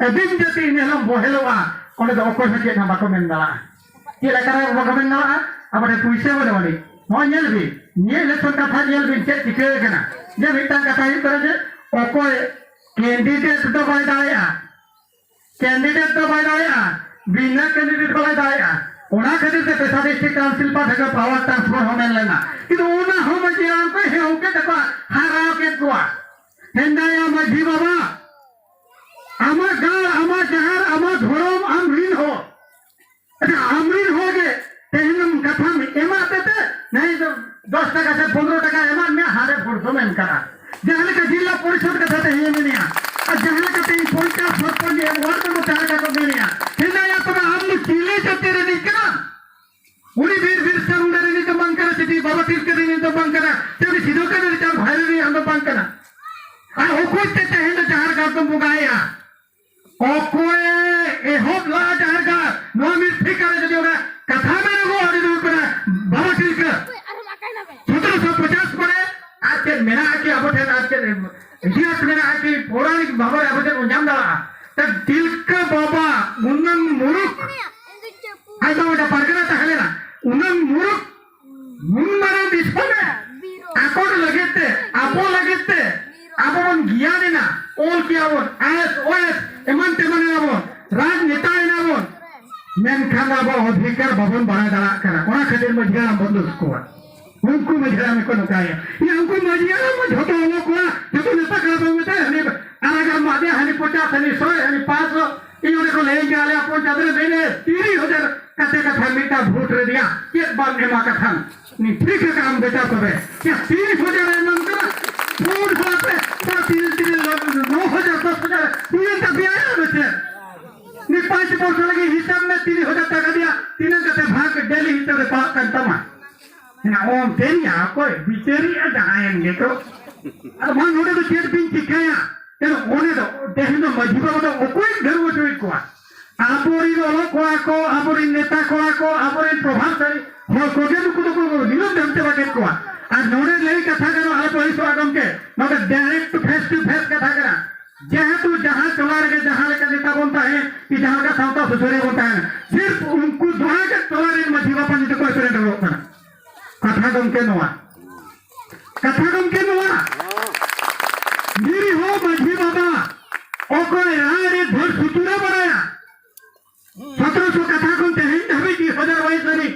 अबिन जाति इनेलम बोहेलोआ ओंडे दो अकोय हं चेद बाको मेन दाड़ा चेद लेका रे बाको मेन दाड़ा आबरे पुइसा बने बने नोआ नेल बि निये इलेक्शन कथा नेल बिन चेद चिका कना जे मिटांग कथा हुयुग कना जे अकोय कैंडिडेट तो बाय दाड़ेया, कैंडिडेट तो बाय दाड़ेया। बिना कैंडिडेट वाला दाया ओना खातिर ते पेशा डिस्ट्रिक्ट काउंसिल पा ढका पावर ट्रांसफर होने लेना किंतु ओना हो माझी हाड़ाम को हेउ के तको हाराव के कोआ हेंदाया माझी बाबा आमा गाड़ आमा जहार आमा धर्म आम ऋण हो। अच्छा आम ऋण हो गे तेहनम कथम एमा तेते नहीं तो 10 টাকা से 15 টাকা एमा में हारे भोट एम करा जहां लेका जिला परिषद कथा ते हिये मेनिया और जहां लेका ते पंचायत सरपंच वार्ड में जहां लेका को मेनिया हेंदाया तबे आम नु चिले जाति रे निकना उनी वीर बिरसा मुंडा रे तो बांग करा सिटी बाबा तिलका रे तो बांग करा ते सिदो कान्हू रे चार भाई रे आम बांग करा और ओकोय ते तेहेन जहार गार तो बोगाया ओकोय एहोब ला जहार गार नोआ मिर ठिकारे जदि ओना कथा मेरे आदि दुई करा बाबा तिलका 1750 परे आज के मेना के अब ठेन आज के इतिहास मेना के पौराणिक बाबा अब ठेन ñाम दाड़ा त तिलका बाबा उनन मुरुक आइतो ओटा पारगना ताहलेना उनन मुरुक मुन मारे दिसमे आकोट लगेते आपो लगेते आबो बन ज्ञान ओल कियाबन आईएएस ओएस एमान तेमान एनाबन राजनेता एनाबन मेनखान आबो अधिकार बाबन बाड़ाय दाड़ा कना ओना खातिर माझी हाड़ाम बन दोष कोवा उनको माझी हाड़ाम को नकाया या उनको माझी हाड़ाम झतो ओलो कोवा झतो नेता करा बन मेते हनी आरागा मादे हनी 50 हनी 100 हनी 500 इ ओने को ले गाले अपन चादर देने 30,000 कते कथा मिटा भोट रे दिया एक बार एमा कथा नी ठीक है काम बेटा तबे या 30,000 एमन करा भोट पे तीन तीन 9,000 10,000 तीन तक भी आया बच्चे नी 5 वर्ष लगे हिसाब में 3,000 टाका दिया तीन कते भाग डेली हिसाब रे पाक करतमा ना ओम तेरिया कोई बिचेरी जाएंगे तो और मान नोडे तो चेट पिन चिकाया तेन ओने तो देहन तो माझी बाबा तो ओकोय गर्व चोई कोआ आबोरी ओलो कोआ को आबोरी नेता कोआ को आबोरी प्रभावशाली हो कोगे नुकु तो को निलम दमते बाके कोआ और नोडे लई कथा करो आले पुलिस आगम के नोडे डायरेक्ट फेस टू फेस कथा करा जेहेतु जहां चला रहे जहां लेका नेता बनता है कि जहां का सावता सुसरे बनता है सिर्फ उनको दोहा के चला रहे माझी बाबा निते कोई प्रेंट रोक कना कथा गमके नोआ कथा गमके नोआ निरीह माझी बाबा ओकोय राय रे धर सुतुरा बनाया 1700 कथा कोन तेहेन धाबी 2022 धरी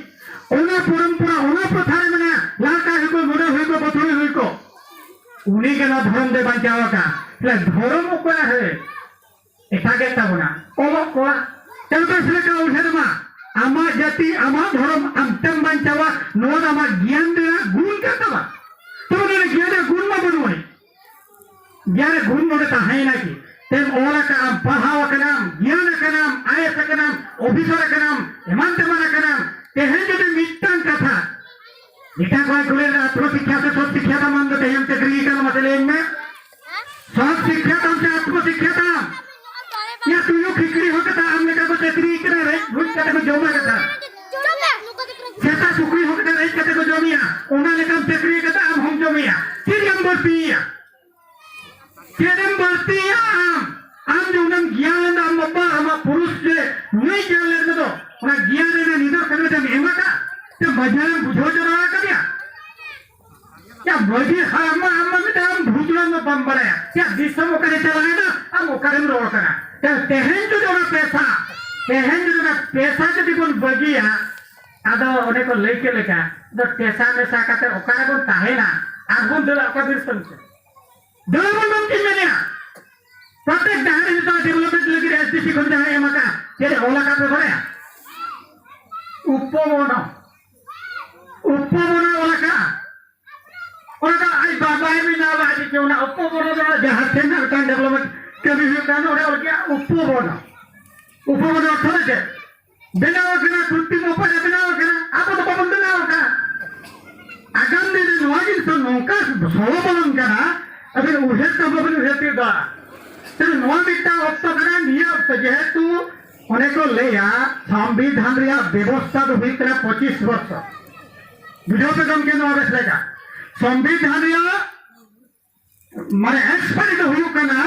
ओना परंपरा ओना प्रथा रे मने लाका हुको मोड़े हुको बथुरे हुको उनी के ना धर्म दे बांचावा का ले धर्म ओकोय है एटागे ताबोना ओलो कोआ तेलबे सिलेका उठे मा आमा जाति आमा धर्म आमतेम बांचावा नोआ आमा ज्ञान दे गुण का ताबा तो ने ज्ञान गुण मा बनोई ज्ञान गुण नोडे ताहाय नाकी तेम ओला का आम पढ़ाव कनाम ज्ञान कनाम आयस कनाम ऑफिसर कनाम एमान तेमान कनाम तेहेन जदि मिट्टांग कथा मिटा कोय कुले आत्मशिक्षा से सब शिक्षा ता मान तेहेन चाकरी का मसले में सब शिक्षा ताम से आत्मशिक्षा ताम या तुयो खिचड़ी हो कथा आम लेका को चाकरी करा रे भूल कथा को जमा कथा सेता सुकरी हो कथा रे कथा को जमिया ओना लेका चाकरी कथा आम हम जमिया चिरियम बरतिया चेदम बरतिया आम आम जो उनम ज्ञान आम बाबा आमा पुरुष जे नुई ज्ञान लेने दो ओना ज्ञान रे निदर्शन में एमा का ते मजान बुझो जरा कदिया या मजी आमा आमा में आम भूतला में बम बनाया या दिसम ओकरे चलाए ना आम ओकरे में रोड करा ते तेहेन जो ओना पैसा तेहेन जो ओना पैसा जदि बन बगिया आदो ओने को लेके लेका दो पैसा मेसा काते ओकरे बन ताहेना आगुन दला ओका बिरसन से दला बन बन किन मेनिया प्रत्येक डहार हिसाब डेवलपमेंट लगी एसडीसी खन जहां एमाका चेरे ओला का पे बड़ाया उपवन उपवन ओला का ओला का आई बाबा में ना बाजी के ओना उपवन जहां थे ना कान डेवलपमेंट कभी भी कान ओडे और क्या उपवन उपवन अर्थ है बेनाव कना कृत्रिम उपाय बेनाव कना आबो तो बाबन बेनाव का आगाम दिन नोआ जिनिस नौका सलबलन कना अबे उहेर तो बाबन उहेर ते दा तेरे नोआ मिट्टा अक्तो कना निया अक्तो जेहेतु अनेक लेया संविधान रिया व्यवस्था दो हुई कना 25 वर्ष बुझाव पे गमके नोआ बेस लेका संविधान रिया माने एक्सपायरी दो हुई कना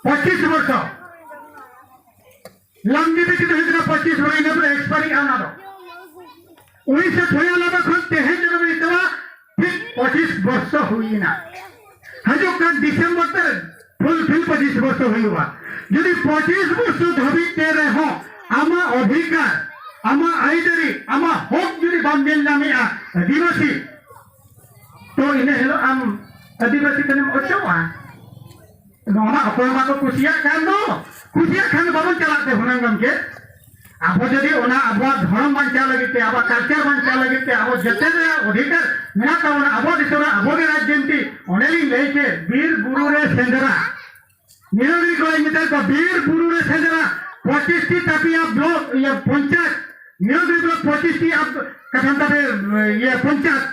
25 वर्ष लंबी दो हुई कना 25 वर्ष इना पर एक्सपायरी आना दो 1996 खन तेहेन जब इतवा ठीक 25 वर्ष हुई ना हजो कान डिसेंबर ते फुलफिल 25 वर्ष हुआ। यदि 25 वर्ष धबी ते रहो आमा अधिकार आमा आइदरी आमा हक जुदी बाम नेल नामेआ आदिवासी तो इने हेलो आम आदिवासी कनेम ओचोआ नोना अकोय माको कुसिया खान दो कुसिया खान बाबन चलाते हुनंग गमके आबो जदि ओना आबो धर्म बांचाव लगित ते आबो कालचर बांचाव लगित ते आबो जते अधिकार मेना ताबोना आबो दिसोरा आबो गे राजनीति ओनेली लैके बीर बुरु रे सेंदरा निरंजनी को मितार को बीर बुरु रे सेंदरा 25 टी तापिया ब्लॉक या पंचायत निरंजनी ब्लॉक 25 टी अब कथन तापे ये पंचायत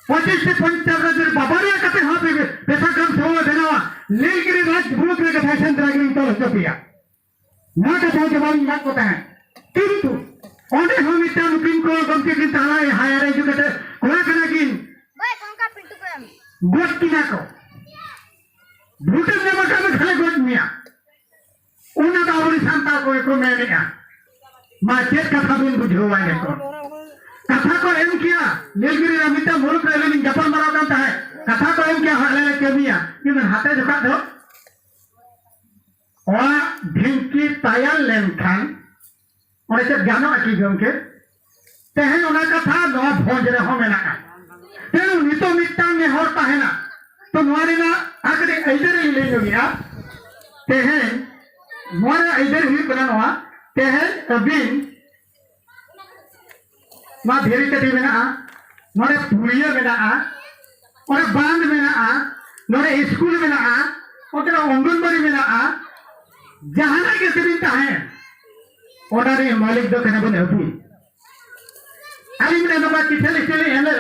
25 टी पंचायत रे बाबारिया कते हां पे पेशा काम सोवा देनावा नीलगिरी राज ब्लॉक रे कथा सेंदरा गिरी तोल चपिया ना कथा जवाब ना कोता है किंतु ओंडे हो मित्ता नुकिन को गमके किन ताला हायर एजुकेटेड कोना कना किन गोट किना को भूटे नेमा का में खाले गोट मिया ओना दा आबोरी सांता को को मेनेआ मा चेत कथा बिन बुझौवा ने को कथा को एम किया नीलगिरी रे मित्ता मुलुक रे लिंग जापान माराव कान ताहे कथा को एम किया हाले कमिया किन हाते जखा दो ओना ढिंकी तायार लेनखान ओने चेत गानोआ की गमके तेहेन ओना कथा नोआ भोज रे हो मेनाआ तेनु नितो मित्तांग नेहर ताहेना तो नोआ रेना आकड़े ऐदर लै जोगिया तेहेन नोआ रे ऐदर हुई कना नोआ तेहेन अबिन नोआ धेरी कटी मेनाआ नोड़े पुलिया मेनाआ ओने बांध मेनाआ नोड़े स्कूल मेनाआ ओते अंगनबाड़ी मेनाआ जहाना के सेबिन ताहेन ओना रे मालिक दो कना बन अबु आलिम ने नोका चिठे लिखले एने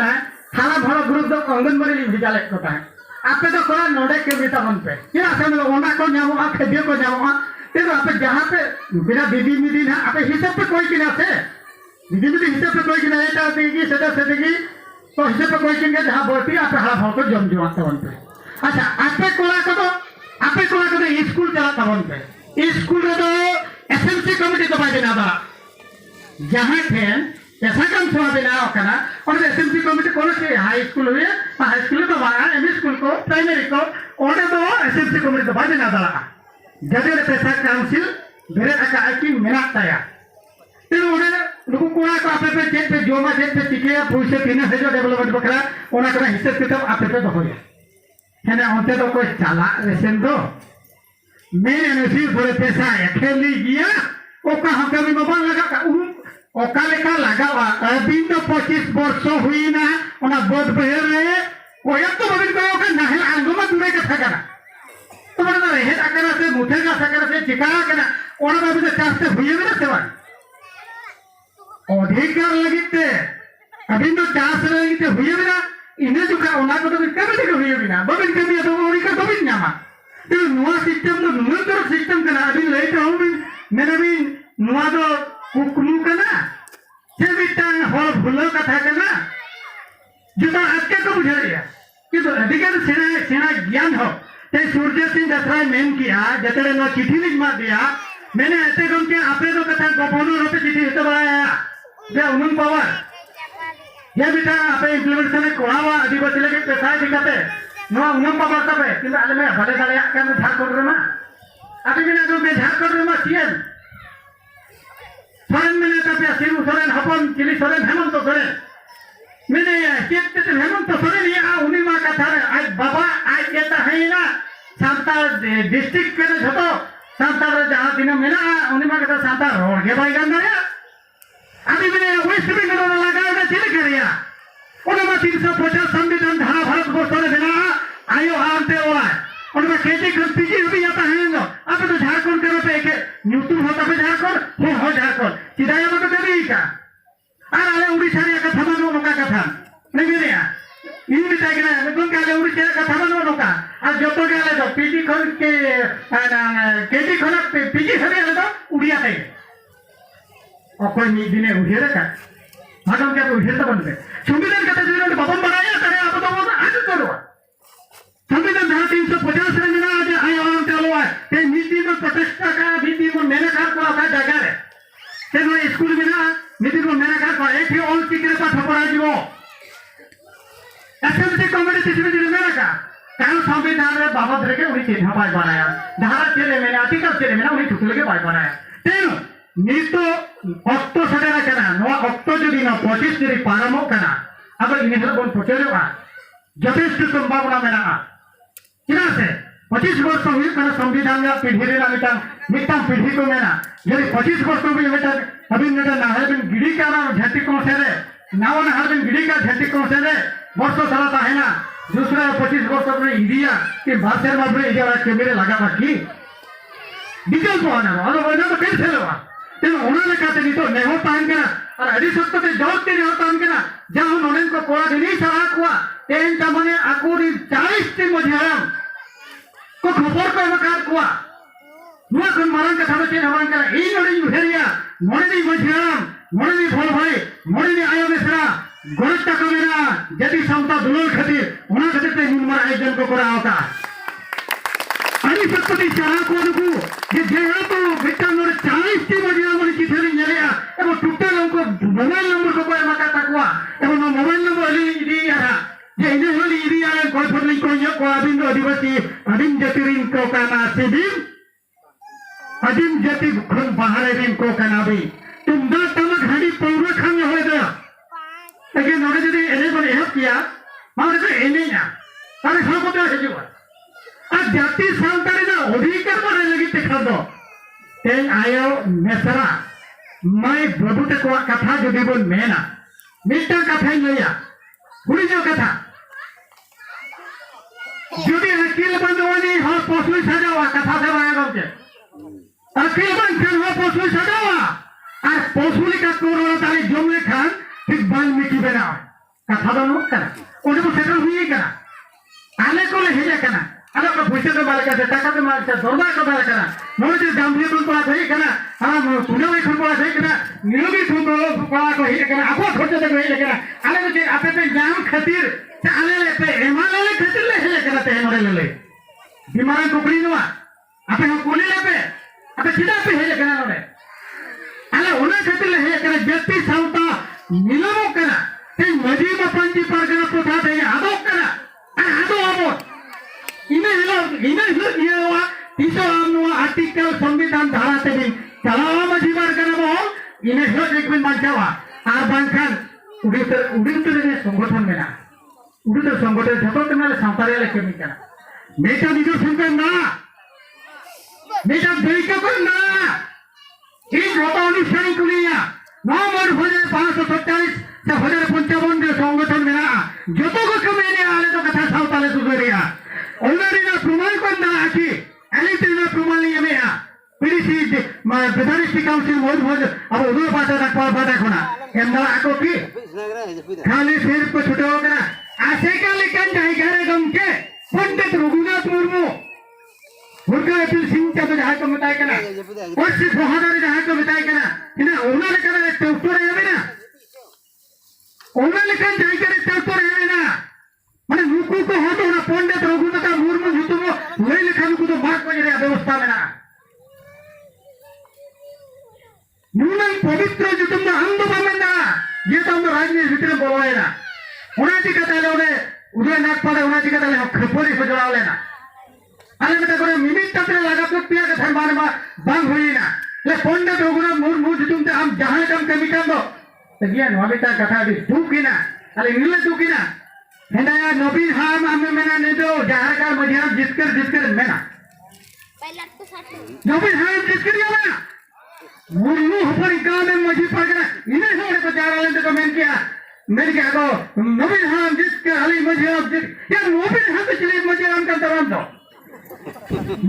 थाला भरो ग्रुप दो अंगनबाड़ी लिंग भेजा लेक को ताहेन आपे दो कोड़ा नोडे के बेटा बन पे ये आसे में ओना को न्यामोआ खेदियो को न्यामोआ तेरो आपे जहां पे बिना दीदी मिदी ना आपे हिसाब पे कोई किना से दीदी मिदी हिसाब पे कोई किना एटा देगी सेटा से देगी तो हिसाब पे कोई किन के जहां बोलती आपे हला भर को जम जमा तवन पे। अच्छा आपे कोड़ा को तो आपे कोड़ा को तो स्कूल चला तवन पे स्कूल रे तो एसएमसी कमिटी तो बाय देना बा जहां ठेन ऐसा काम सेवा बेनाव कना और एसएमसी कमिटी कोन से हाई स्कूल हुए हाई स्कूल तो बाय एम स्कूल को प्राइमरी को ओंडे तो एसएमसी कमिटी तो बाय देना दला जदे पेशा काउंसिल बेरे अका की मेना ताया तेनु ओंडे नुकु कोड़ा को आपे पे चेक पे जोमा चेक पे चिके पैसे तीन हेजो डेवलपमेंट बखरा ओना कोना हिसाब किताब आपे पे दहोया हेने ओंते तो कोई चाला रेसन दो मेन एनसी बोले पैसा खेली गया ओका हकामी मोबाइल लगा का ओका लेका लगावा अबिन तो 25 वर्ष हुईना ओना बोध बहेर रे कोया तो बबिन को ओका नाहेल आंगोमा दूरे कथा कना तो बड़ा रेहेद आकरा से मुठे का सकरा से चिका कना ओना बाबू से चास से हुई ना सेवा अधिकार लगिते अबिन तो चास लगिते हुई ना इने जुका ओना को तो कभी नहीं हुई ना बबिन कभी तो अधिकार बबिन नामा तो नुआ सिस्टम तो नुआ सिस्टम कना अबिन लई तो हम मेरा भी नुआ तो कुकमु कना से मिटांग हर भुलो कथा कना जुदा आजके को बुझा लिया किंतु अधिकार सेना सेना ज्ञान हो ते सूर्य सिंह दसरा मेन किया जतरे नो चिट्ठी लिखवा दिया मैंने ऐसे गम के आपे तो कथा गवर्नर होते चिट्ठी तो बनाया जे उमंग पावर ये बेटा आपे इम्प्लीमेंटेशन कोणावा आदिवासी लगे पैसा दिखाते नो उमंग पावर तबे किंतु आले में भले भले यार झारखंड रे मा अभी बिना तो मैं झारखंड रे मा सीएम सोरेन मैंने तबे सिरु सोरेन हपन चिली सोरेन हेमंत सोरेन मैंने चेत हेमंत सोरेन ये आ उनी मा कथा रे आज बाबा आज एता है ना सांताल डिस्ट्रिक्ट के झतो सांताल रे जहां दिन मेना उनी मा कथा सांताल रोड के बाय गान दाया अभी मैंने वेस्ट बंगाल रे लगा ओडे चिली करिया ओडे मा 350 संविधान धारा भारतवर्ष रे बेना आयो आनते ओला ओडे मा केजी खन पीजी हबी जाता है नो आपे तो झारखंड के पे एक न्यूटन होता पे झारखंड हो झारखंड चिदाया तो कभी का are आले उड़ीसा रे कथा मानो नोका कथा नहीं मेरे इन मिताय कना गमके आले उड़ीसा रे कथा मानो नोका are जतो के आले तो पीजी खन के केजी खन पीजी हबी आले तो उड़िया ते अकोय मी दिने उहिर का भागम के उहिर तो बनबे संविधान कथा जुदी बाबन बनाया तारे आबो तो आज करो संविधान धारा 350 रे मेना आज आयो आम चालुआ ते मिदी में प्रतिष्ठा का मिदी में मेना का को का जगह रे ते नो स्कूल मेना मिदी में मेना का को एठी ऑल चिकरे पाठ पढ़ा जीवो एसएमसी कमिटी तिसमी दिन मेना का कारण संविधान रे बाबद रे के उनी चिन्ह बाय बनाया धारा चले मेना आर्टिकल चले मेना उनी ठुकले के बाय बनाया तेनु नितो अक्तो सडेरा कना नोआ अक्तो जुदी ना 25 जुदी पारमो कना अब इन हिलो बन प्रचारोगा जथेष्ट संभावना मेना चिदा से 25 वर्ष हुई कना संविधान या पीढ़ी रे मिटांग मिटांग पीढ़ी को मेना यदि 25 वर्ष हुई मिटांग अभी मिटांग नाहर बिन गिड़ी का ना झटी को से रे नावा नाहर बिन गिड़ी का झटी को से रे वर्ष सारा ताहेना दूसरा 25 वर्ष में इंडिया के भाषण में इंडिया के मेरे लगा बाकी विकल्प आना अदो वना तो फिर सेलवा तेन ओना लेकाते नितो नेहो ताहन कना और अडी सत्य ते जौत ते नेहो ताहन कना जाहु नोनेन को कोड़ा दिनी सारा कुआ तेन तमने आकुरी 40 टी मझाराम को खबर को एमकार कुआ नुआ खन मारंग कथा दो चेन हबांग कना इन नोडे उहेरिया मोने नी मझाराम मोने नी भोल भाई मोने नी आयो मिश्रा गणित को मेरा जति सावता दुलुल खातिर ओना खातिर ते नुन आयोजन को करा होता अड़ी सत्य सारा को नुकु जे जेहेतु मिटांग नोडे 40 टी मझाराम मने चिठे नेलेया एबं टोटल उनको मोबाइल नंबर को को एमका ताकुआ एबं मोबाइल नंबर अली इदिया जे इने होली इदिया कोई फटली को को आदिम आदिवासी आदिम जाति रिन को काना सेबिन आदिम जाति खन बाहरे रिन को काना बी तुमदा टमक हाडी पौरा खान होय दा लेकिन नोडे जदि एने बन एहब किया माने तो एने ना तारे सलपते हेजुआ আর জাতি সাঁওতারি না অধিকার মানে লাগি দেখা दो तेन आयो मेसरा माई बाबू तक कथा जुदी बन मेना मिट्टा कथा लैया हुड़ी जो कथा जुदी अकिल बंदवानी हर पशु सजावा कथा से बाया गमके अकिल बन खान हर पशु सजावा और पशु लेका कोरोना ताले जम लेखान ठीक बाल्मीकि बनाव कथा दो नो कना ओने तो सेटल हुई कना आले कोले हेजा कना आले को पैसा तो मालिक আছে টাকা তো মালিক আছে দরবার को मालिक ना नोडे जे गांधी कोन कोड़ा হই कना आ पुणे कोन कोड़ा হই कना निरोगी कोन कोड़ा को হই कना आको खर्च ते হই कना आले जे आपे पे जाम खातिर ते आले ले पे एमाले ले खातिर ले हेले कना ते नोडे ले ले बीमार कुकड़ी नवा आपे हो कुली ले पे आपे चिदा पे हेले कना नोडे आले ओना खातिर ले हेले कना जति सावता मिलमो कना ते मजी मपंजी परगना प्रथा ते आदो कना आ आदो आबो इने हिलो इने हिलो नियवा तीसो आम आर्टिकल संविधान धारा ते बिन चलावा मजी परगना बो इने हिलो एक बिन बांचावा are बांखान उड़ीतर उड़ीतर रे संगठन मेना उड़ीतर संगठन जतो कनाले सावता रे कमी कना मेटा निजो संगठन ना मेटा देइका को ना इन जतो अनुसारी कुलिया 9,547 से 1055 रे संगठन मेना जतो को कमी ने आले तो कथा सावताले सुधरिया ओनारिना प्रमाण कोन ना आकी एलिटिना प्रमाण लिये मेया पीडीसी प्रधानिस्टी काउंसिल मयूरभंज अब उदय पाटा नागपाल पाटा खोना एमदा आको की खाली सिर को छुटाव कना आसेका लेकन जायगा रे गमके पंडित रघुनाथ मुर्मू हुरका एपिल सिंह चादो जहां को मिताय कना ओसी बहादुर जहां को मिताय कना इना ओना लेकन रे टेउटो रे ना ओना लेकन जायगा रे टेउटो रे ना माने नुकु को होतो ना पंडित रघुनाथ मुर्मू जुतुम लई लेखा नुकु तो भाग बजे रे व्यवस्था मेना नुनन पवित्र जुतुम दो आम दो बामेन ना ये तो हम राजनीति भितरे बोलवाय ना ओना चिका ताले ओने उदय नागपाड़े ओना चिका ताले खपरी को जोड़ाव लेना आले मेटा करे मिमित ताते लागा तो पिया कथा मान मा बांग हुईना ले पंडित रघुनाथ मुर्मू जुतुम ते आम जहां काम कमी काम दो तगिया नोबिता कथा दि दुखिना आले इले दुखिना हेंदाया नबी हाम आमे मेना नेदो जहां का मझियाम जिसकर जिसकर मेना नबी हाम जिसकर या मेना मुर्मू हपरी गांव में मझी परगना इने होड़े को जा रहे तो मेन किया को नबी हाम जिसकर अली मझियाम जिस या नबी हाम चले मझियाम का तमाम दो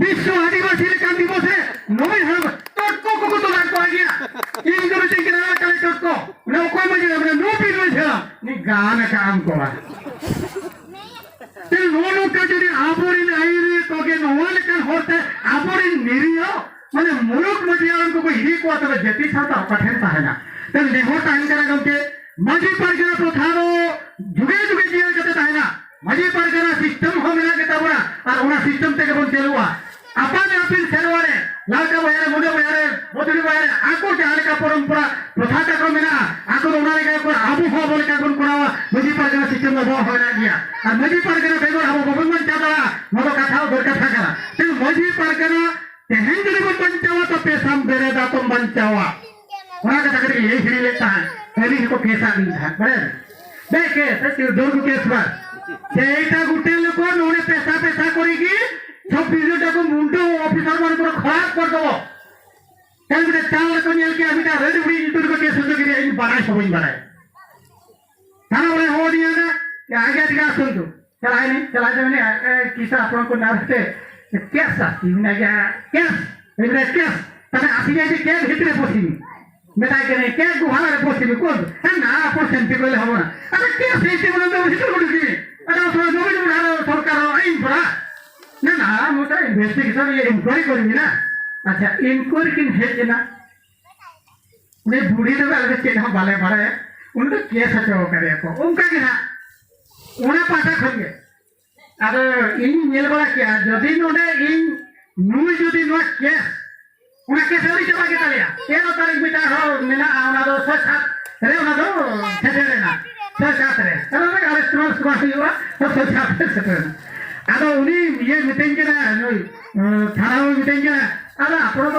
विश्व आदिवासी काम दिवस है नबी हाम टटको को तो लाग को गया इन को चिंग ना काले टटको ने कोई मझियाम ने नबी मझियाम नि गान काम कोड़ा ते नोनो का जदि आबोरिन आईरे कोगे नोवा लेकन होते आबोरिन निरियो माने मुलुक मझियाम को हिरी को तबे जति साता ओका ठेन ताहेना ते नेहो ताहेन कना गमके माझी परगना प्रथा दो जुगे जुगे जिया कते ताहेना माझी परगना सिस्टम हो मेना के ताबोना और ओना सिस्टम तेगे बन चलुआ आपाने आपिन सेरवा रे लालका बयारे मुंडा बयारे मधुरी बयारे आको जहां लेका परंपरा प्रथा ताको मेना आको दो ओना लेका को आबो हो बोले का बन कोरावा माझी परगना सिस्टम दो होय ना गिया और माझी परगना बेगर आबो बबन बन चादा मोदो कथा दर कथा कना ते माझी परगना तेहेन जुदी बन बंचावा तो पेसाम बेरेदा तम बंचा ᱵᱟᱧᱪᱟᱣᱟ ᱚᱱᱟ ᱠᱟᱛᱷᱟ ᱠᱟᱹᱴᱤᱡ ᱞᱟᱹᱭ ᱦᱤᱲᱤᱧ ᱞᱮᱫ ᱛᱟᱦᱮᱸᱫ ᱟᱹᱞᱤᱧ ᱦᱚᱸᱠᱚ ᱠᱮᱥ ᱟᱫ ᱞᱤᱧ ᱛᱟᱦᱮᱸᱫ ᱵᱟᱲᱟᱭ ବେ କେସ୍ ଦୌଡ଼କୁ କେସ୍ ବା ସେଇଟା ଗୋଟେ ଲୋକ ନହେଲେ ପେସା ପେସା କରିକି ଛବିଶଟାକୁ ମୁଣ୍ଡ ଅଫିସର ମାନଙ୍କର ଖରାପ କରିଦବ। କାରଣ ଗୋଟେ ଚାଲ ଲୋକ ନେଇକି আমি ରେଡି ବୁଡ଼ି ଇଣ୍ଟରକୁ କେସ୍ କରି ବାଡ଼ାଏ ସବୁ ବାଡ଼ାଏ ଥାନା ବଳେ ହବ ଦିଆ ଆଜ୍ଞା ଟିକେ ଆସନ୍ତୁ ଚଲାଇନି ଚଲାଇ କିସ ଆପଣଙ୍କ ନାଁରେ କେସ୍ ଆସିଛି ଆଜ୍ଞା କେସ୍ ଏଇଟା କେସ୍ ତମେ ଆସିଯାଇଛି କେ ଭିତରେ ପଶିବି ବେଟା କେ ଗୁହାଳରେ ପଶିବି କୁହନ୍ତୁ ନା ଆପଣ ସେମିତି କହିଲେ ହବ ନା ଆରେ କେସ୍ ହେଇଛି ବୋଲେ ତ ଭିତରକୁ ଢୁକିବି ଆରେ ନବୀନ ସରକାର ଆଇନ ପରା ନା ନା ମୁଁ ତ ଇନଭେଷ୍ଟିଗେସନ ଇନକ୍ୱାରି କରିବି ନା। ଆଚ୍ଛା ଇନକ୍ୱାରି କିନ୍ ହେଇଛି ନା ଉনি ବୁଢ଼ୀ ଦେବେ ଆଲେ ଚେନ୍ ବାଲେ ବାଡ଼ାଏ ଉনি ତ କେସ୍ ହଚ କରିଆକୁ ଅᱱᱠᱟ ᱜᱮ ᱦᱟᱸᱜ ᱚᱱᱟ ᱯᱟᱦᱴᱟ ᱠᱷᱚᱱ ᱜᱮ ᱟᱫᱚ ᱤᱧ ᱧᱮᱞ ᱵᱟᱲᱟ ᱠᱮᱜᱼᱟ ᱡᱩᱫᱤ ᱱᱚᱰᱮ ᱤᱧ ᱱᱩᱭ ᱡᱩᱫᱤ ᱱᱚᱣᱟ ᱠᱮᱥ ᱚᱱᱟ ᱠᱮᱥ ᱟᱹᱣᱨᱤ ᱪᱟᱵᱟ ᱜᱮ ᱛᱟᱞᱮᱭᱟ 13 ᱛᱟᱹᱨᱤᱠᱷ ᱢᱤᱫᱴᱟᱝ ᱦᱚᱸ ᱢᱮᱱᱟᱜᱼᱟ ᱚᱱᱟ ᱫᱚ 6-7 ᱨᱮ ᱚᱱᱟ ᱫᱚ ᱥᱮᱴᱮᱨᱮᱱᱟ 6-7 ᱨᱮ ᱟᱨᱮᱥᱴ ᱢᱟᱨᱮᱥᱴ ᱵᱟᱝ ᱦᱩᱭᱩᱜᱼᱟ 6-7 ᱨᱮ ᱥᱮᱴᱮᱨᱮᱱᱟ। ᱟᱫᱚ ᱩᱱᱤ ᱤᱭᱟᱹ ᱢᱤᱛᱟᱹᱧ ᱠᱟᱱᱟ ᱱᱩᱭ ଥାନା ବାବୁ ମିତାኝ କନା ଆରେ ଆପଣ ତ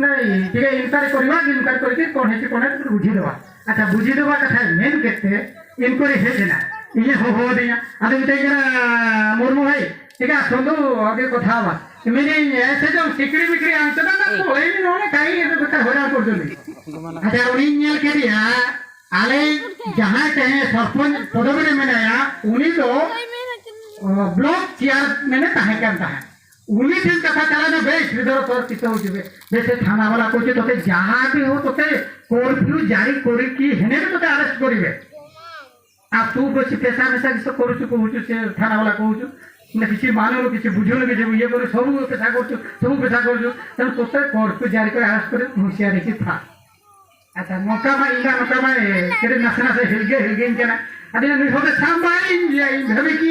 ନାଇଁ ଟିକେ ଇନକ୍ୱାରି କରିବା ଇନକ୍ୱାରି କରିକି କ'ଣ ହେଇଛି କ'ଣ ହେଇଛି ବୁଝିଦେବା। ଆଚ୍ଛା ବୁଝିଦେବା କଥା ମେନ୍ କେତେ ଇନକ୍ୱାରି ହେଇଛି ନା ଇଏ ହବ ଦିଆ ଆଦେ ମିତାኝ କନା ମୁର୍ମୁ ଭାଇ ଟିକେ ଆସନ୍ତୁ ଆଉ ଟିକେ କଥା ହବା ଏମିତି ସେ ଯୋଉ ସିକଡ଼ି ବିକ୍ରି ଆଣିଛ ନା ପଳେଇବି ନହେଲେ କାହିଁକି ଏତେ କଥା ହଇରାଣ କରୁଛନ୍ତି। ଆଚ୍ଛା ଉନି ᱧᱮᱞ ᱠᱮᱫᱮᱭᱟ ᱟᱞᱮ ᱡᱟᱦᱟᱸᱭ ᱛᱮᱦᱮᱧ ᱥᱚᱨᱯᱚᱧᱪ ᱯᱚᱫᱚᱵᱤ ᱨᱮ ᱢᱮᱱᱟᱭᱟ ᱩᱱᱤ ᱫᱚ ବ୍ଲକ ଚେୟାରମ୍ୟାନ୍ ତାହେଁ କାନ ତାହେଁ ଉନି ଠେନ୍ କଥା ଚାଲାନା ବେ ଶ୍ରୀଧର ତୋର କିସ ହଉଛି ବେ ବେ ସେ ଥାନା ବାଲା କହୁଛି ତୋତେ ଯାହା ବି ହଉ ତୋତେ କର୍ଫ୍ୟୁ ଜାରି କରିକି ହେନେ ବି ତୋତେ ଆରେଷ୍ଟ କରିବେ ଆଉ ତୁ ବେଶୀ ପେସା ମେସା କିସ କରୁଛୁ କହୁଛୁ ସେ ଥାନା ବାଲା କହୁଛୁ ମାନେ କିଛି ମାନୁନୁ କିଛି ବୁଝୁନୁ କିଛି ଇଏ କରୁ ସବୁ ପେସା କରୁଛୁ ସବୁ ପେସା କରୁଛୁ ତେଣୁ ତୋତେ କର୍ଫ୍ୟୁ ଜାରି କରି ଆରେଷ୍ଟ କରି ହୁସିଆର ହେଇକି ଥା। ଆଚ୍ଛା ନୌକା ମା ଇଙ୍ଗା ନୌକା ମା କେତେ ନାସେ ନାସେ ହିଲগে ହିଲগে কেনা আদি নিহতে সাম্বাইন গিয়া ইন ভেবে কি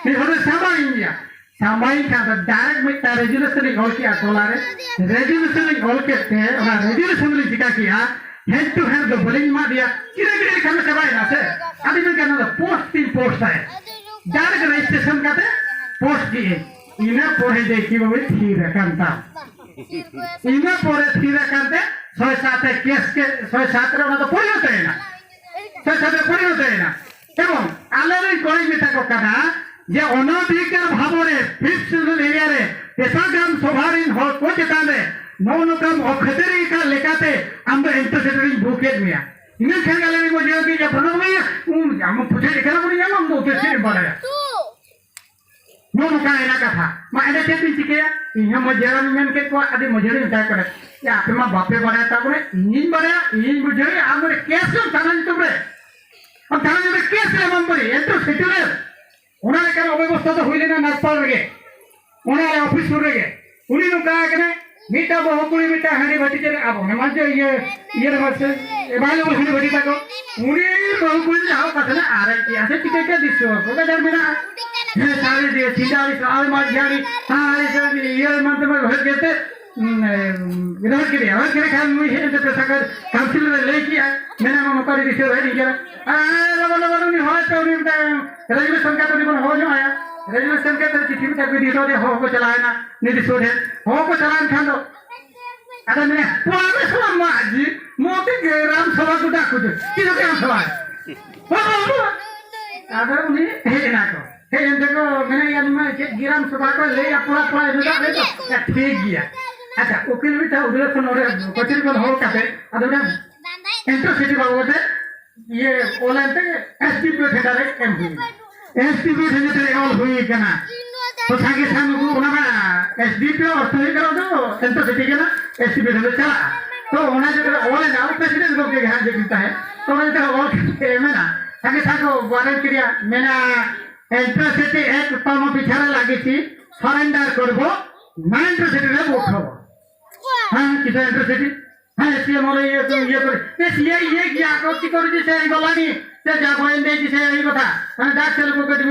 নিহতে সাম্বাইন গিয়া সাম্বাইন খান ডাইরেক্ট মিটা রেজুলেশন অল কিয়া তোলারে রেজুলেশন অল কেতে ওনা রেজুলেশন লি চিকা কিয়া হেড টু হেড দো বলিং মা দিয়া কিরে কিরে খানে চাবাই না সে আদি মে কেন পোস্ট তিন পোস্ট আয় ডাইরেক্ট রেজিস্ট্রেশন কাতে পোস্ট দিয়ে ইনা পরে দেখি বাবু থির কান্তা ইনা পরে থির কান্তে 6-7 কেস কে 6-7 রে ওনা তো পরিণত হয় না 6-7 রে পরিণত হয় না এবং আলের কই মেটা কানা যে অনধিকার ভাবরে ফিফথ সিজন এরিয়ারে পেশাগ্রাম সভারিন হল কো চেতান রে নৌ নকাম অখতেরি কা লেকাতে আমরা ইন্টারসেপ্টরিং বুকেট মিয়া ইনে খেল গালে নি বুঝিও কি যে ফনো মিয়া আম পুছে এখানে বলি জানো আম উদ্দেশ্য বাড়ায়া নো নকা এনা কথা মা এনে চেত চিকেয়া ইহা মজেরা মেন কে কো আদি মজেরি মেটা করে যে আপে মা বাপে বাড়ায় তারপরে ইঞ্জিন বাড়ায় ইঞ্জিন বুঝে আমরে কেস থানা নিতে আর থানা নিতে কেস রে মামরে এত সেটুরে ওনার এখানে অব্যবস্থা তো হইলে না নাগপাল রেগে ওনার অফিস রেগে উনি নকা এখানে মিটা বহু কুড়ি মিটা হাঁড়ি ভাটি যে আবো না মাঝে ইয়ে ইয়ে মাঝে এভাইলেবল হাঁড়ি ভাটি থাকো উনি বহু কুড়ি যাও কথা না আর কি আছে টিকে কে দিছো ওকে জানবে না হ্যাঁ সারি দিয়ে চিন্তাড়ি আর মাঝ ঝাড়ি হ্যাঁ ইয়ে মাধ্যমে হয়ে গেছে विरोध के लिए के खान मुई हे पेशा कर काउंसिल रे ले किया मेना मा मकारी दिसे रही गया आ लबन लबन उनी हो तो उनी रेजुलेशन का तो निबन हो जो आया रेजुलेशन के तो चिट्ठी में तक दी तो हो को चलाए ना निधि सोधे हो को चलान खान दो अरे मैंने पुराने सभा माजी मोती ग्राम सभा को डाकू दे कि ग्राम सभा अगर उनी हे ना को हे देखो मैंने याद में ग्राम सभा को ले या पूरा पूरा ले तो ठीक गया। আচ্ছা উকিল বিটা উদুলেশন ওরে কচির কোন হোক কাতে আদো না ইন্টারসিটি বাবুতে ইয়ে অনলাইন তে এসডিপিও ঠেকারে এম হুই এসডিপিও ঠেকারে অল হুই কেনা তো সাঙ্গে সাঙ্গে ওনা এসডিপিও অর্থ হয়ে গেল তো ইন্টারসিটি কেনা এসডিপিও ঠেকারে চালা তো ওনা যে অনলাইন আউট প্রেসিডেন্ট গোকে হ্যাঁ যে কিনতা है তো ওনা যে অল মেনা সাঙ্গে সাঙ্গে ওয়ারেন্ট ক্রিয়া মেনা ইন্টারসিটি এক তম পিছারে লাগিছি সরেন্ডার করব না ইন্টারসিটি রে বুক হবো হ্যাঁ কিসে ইন্টারসিটি হ্যাঁ সিଏ ମୋର ଇଏ ଇଏ କରି ଏ ସିଏ ଇଏ କିଆ କରୁଛି କରୁଛି ସେ ଗଲାନି ସେ ଯାହା ବୟାନ ଦେଇଛି ସେ ଏଇ କଥା ମାନେ ଡାକ ସେଲ ପକେଇ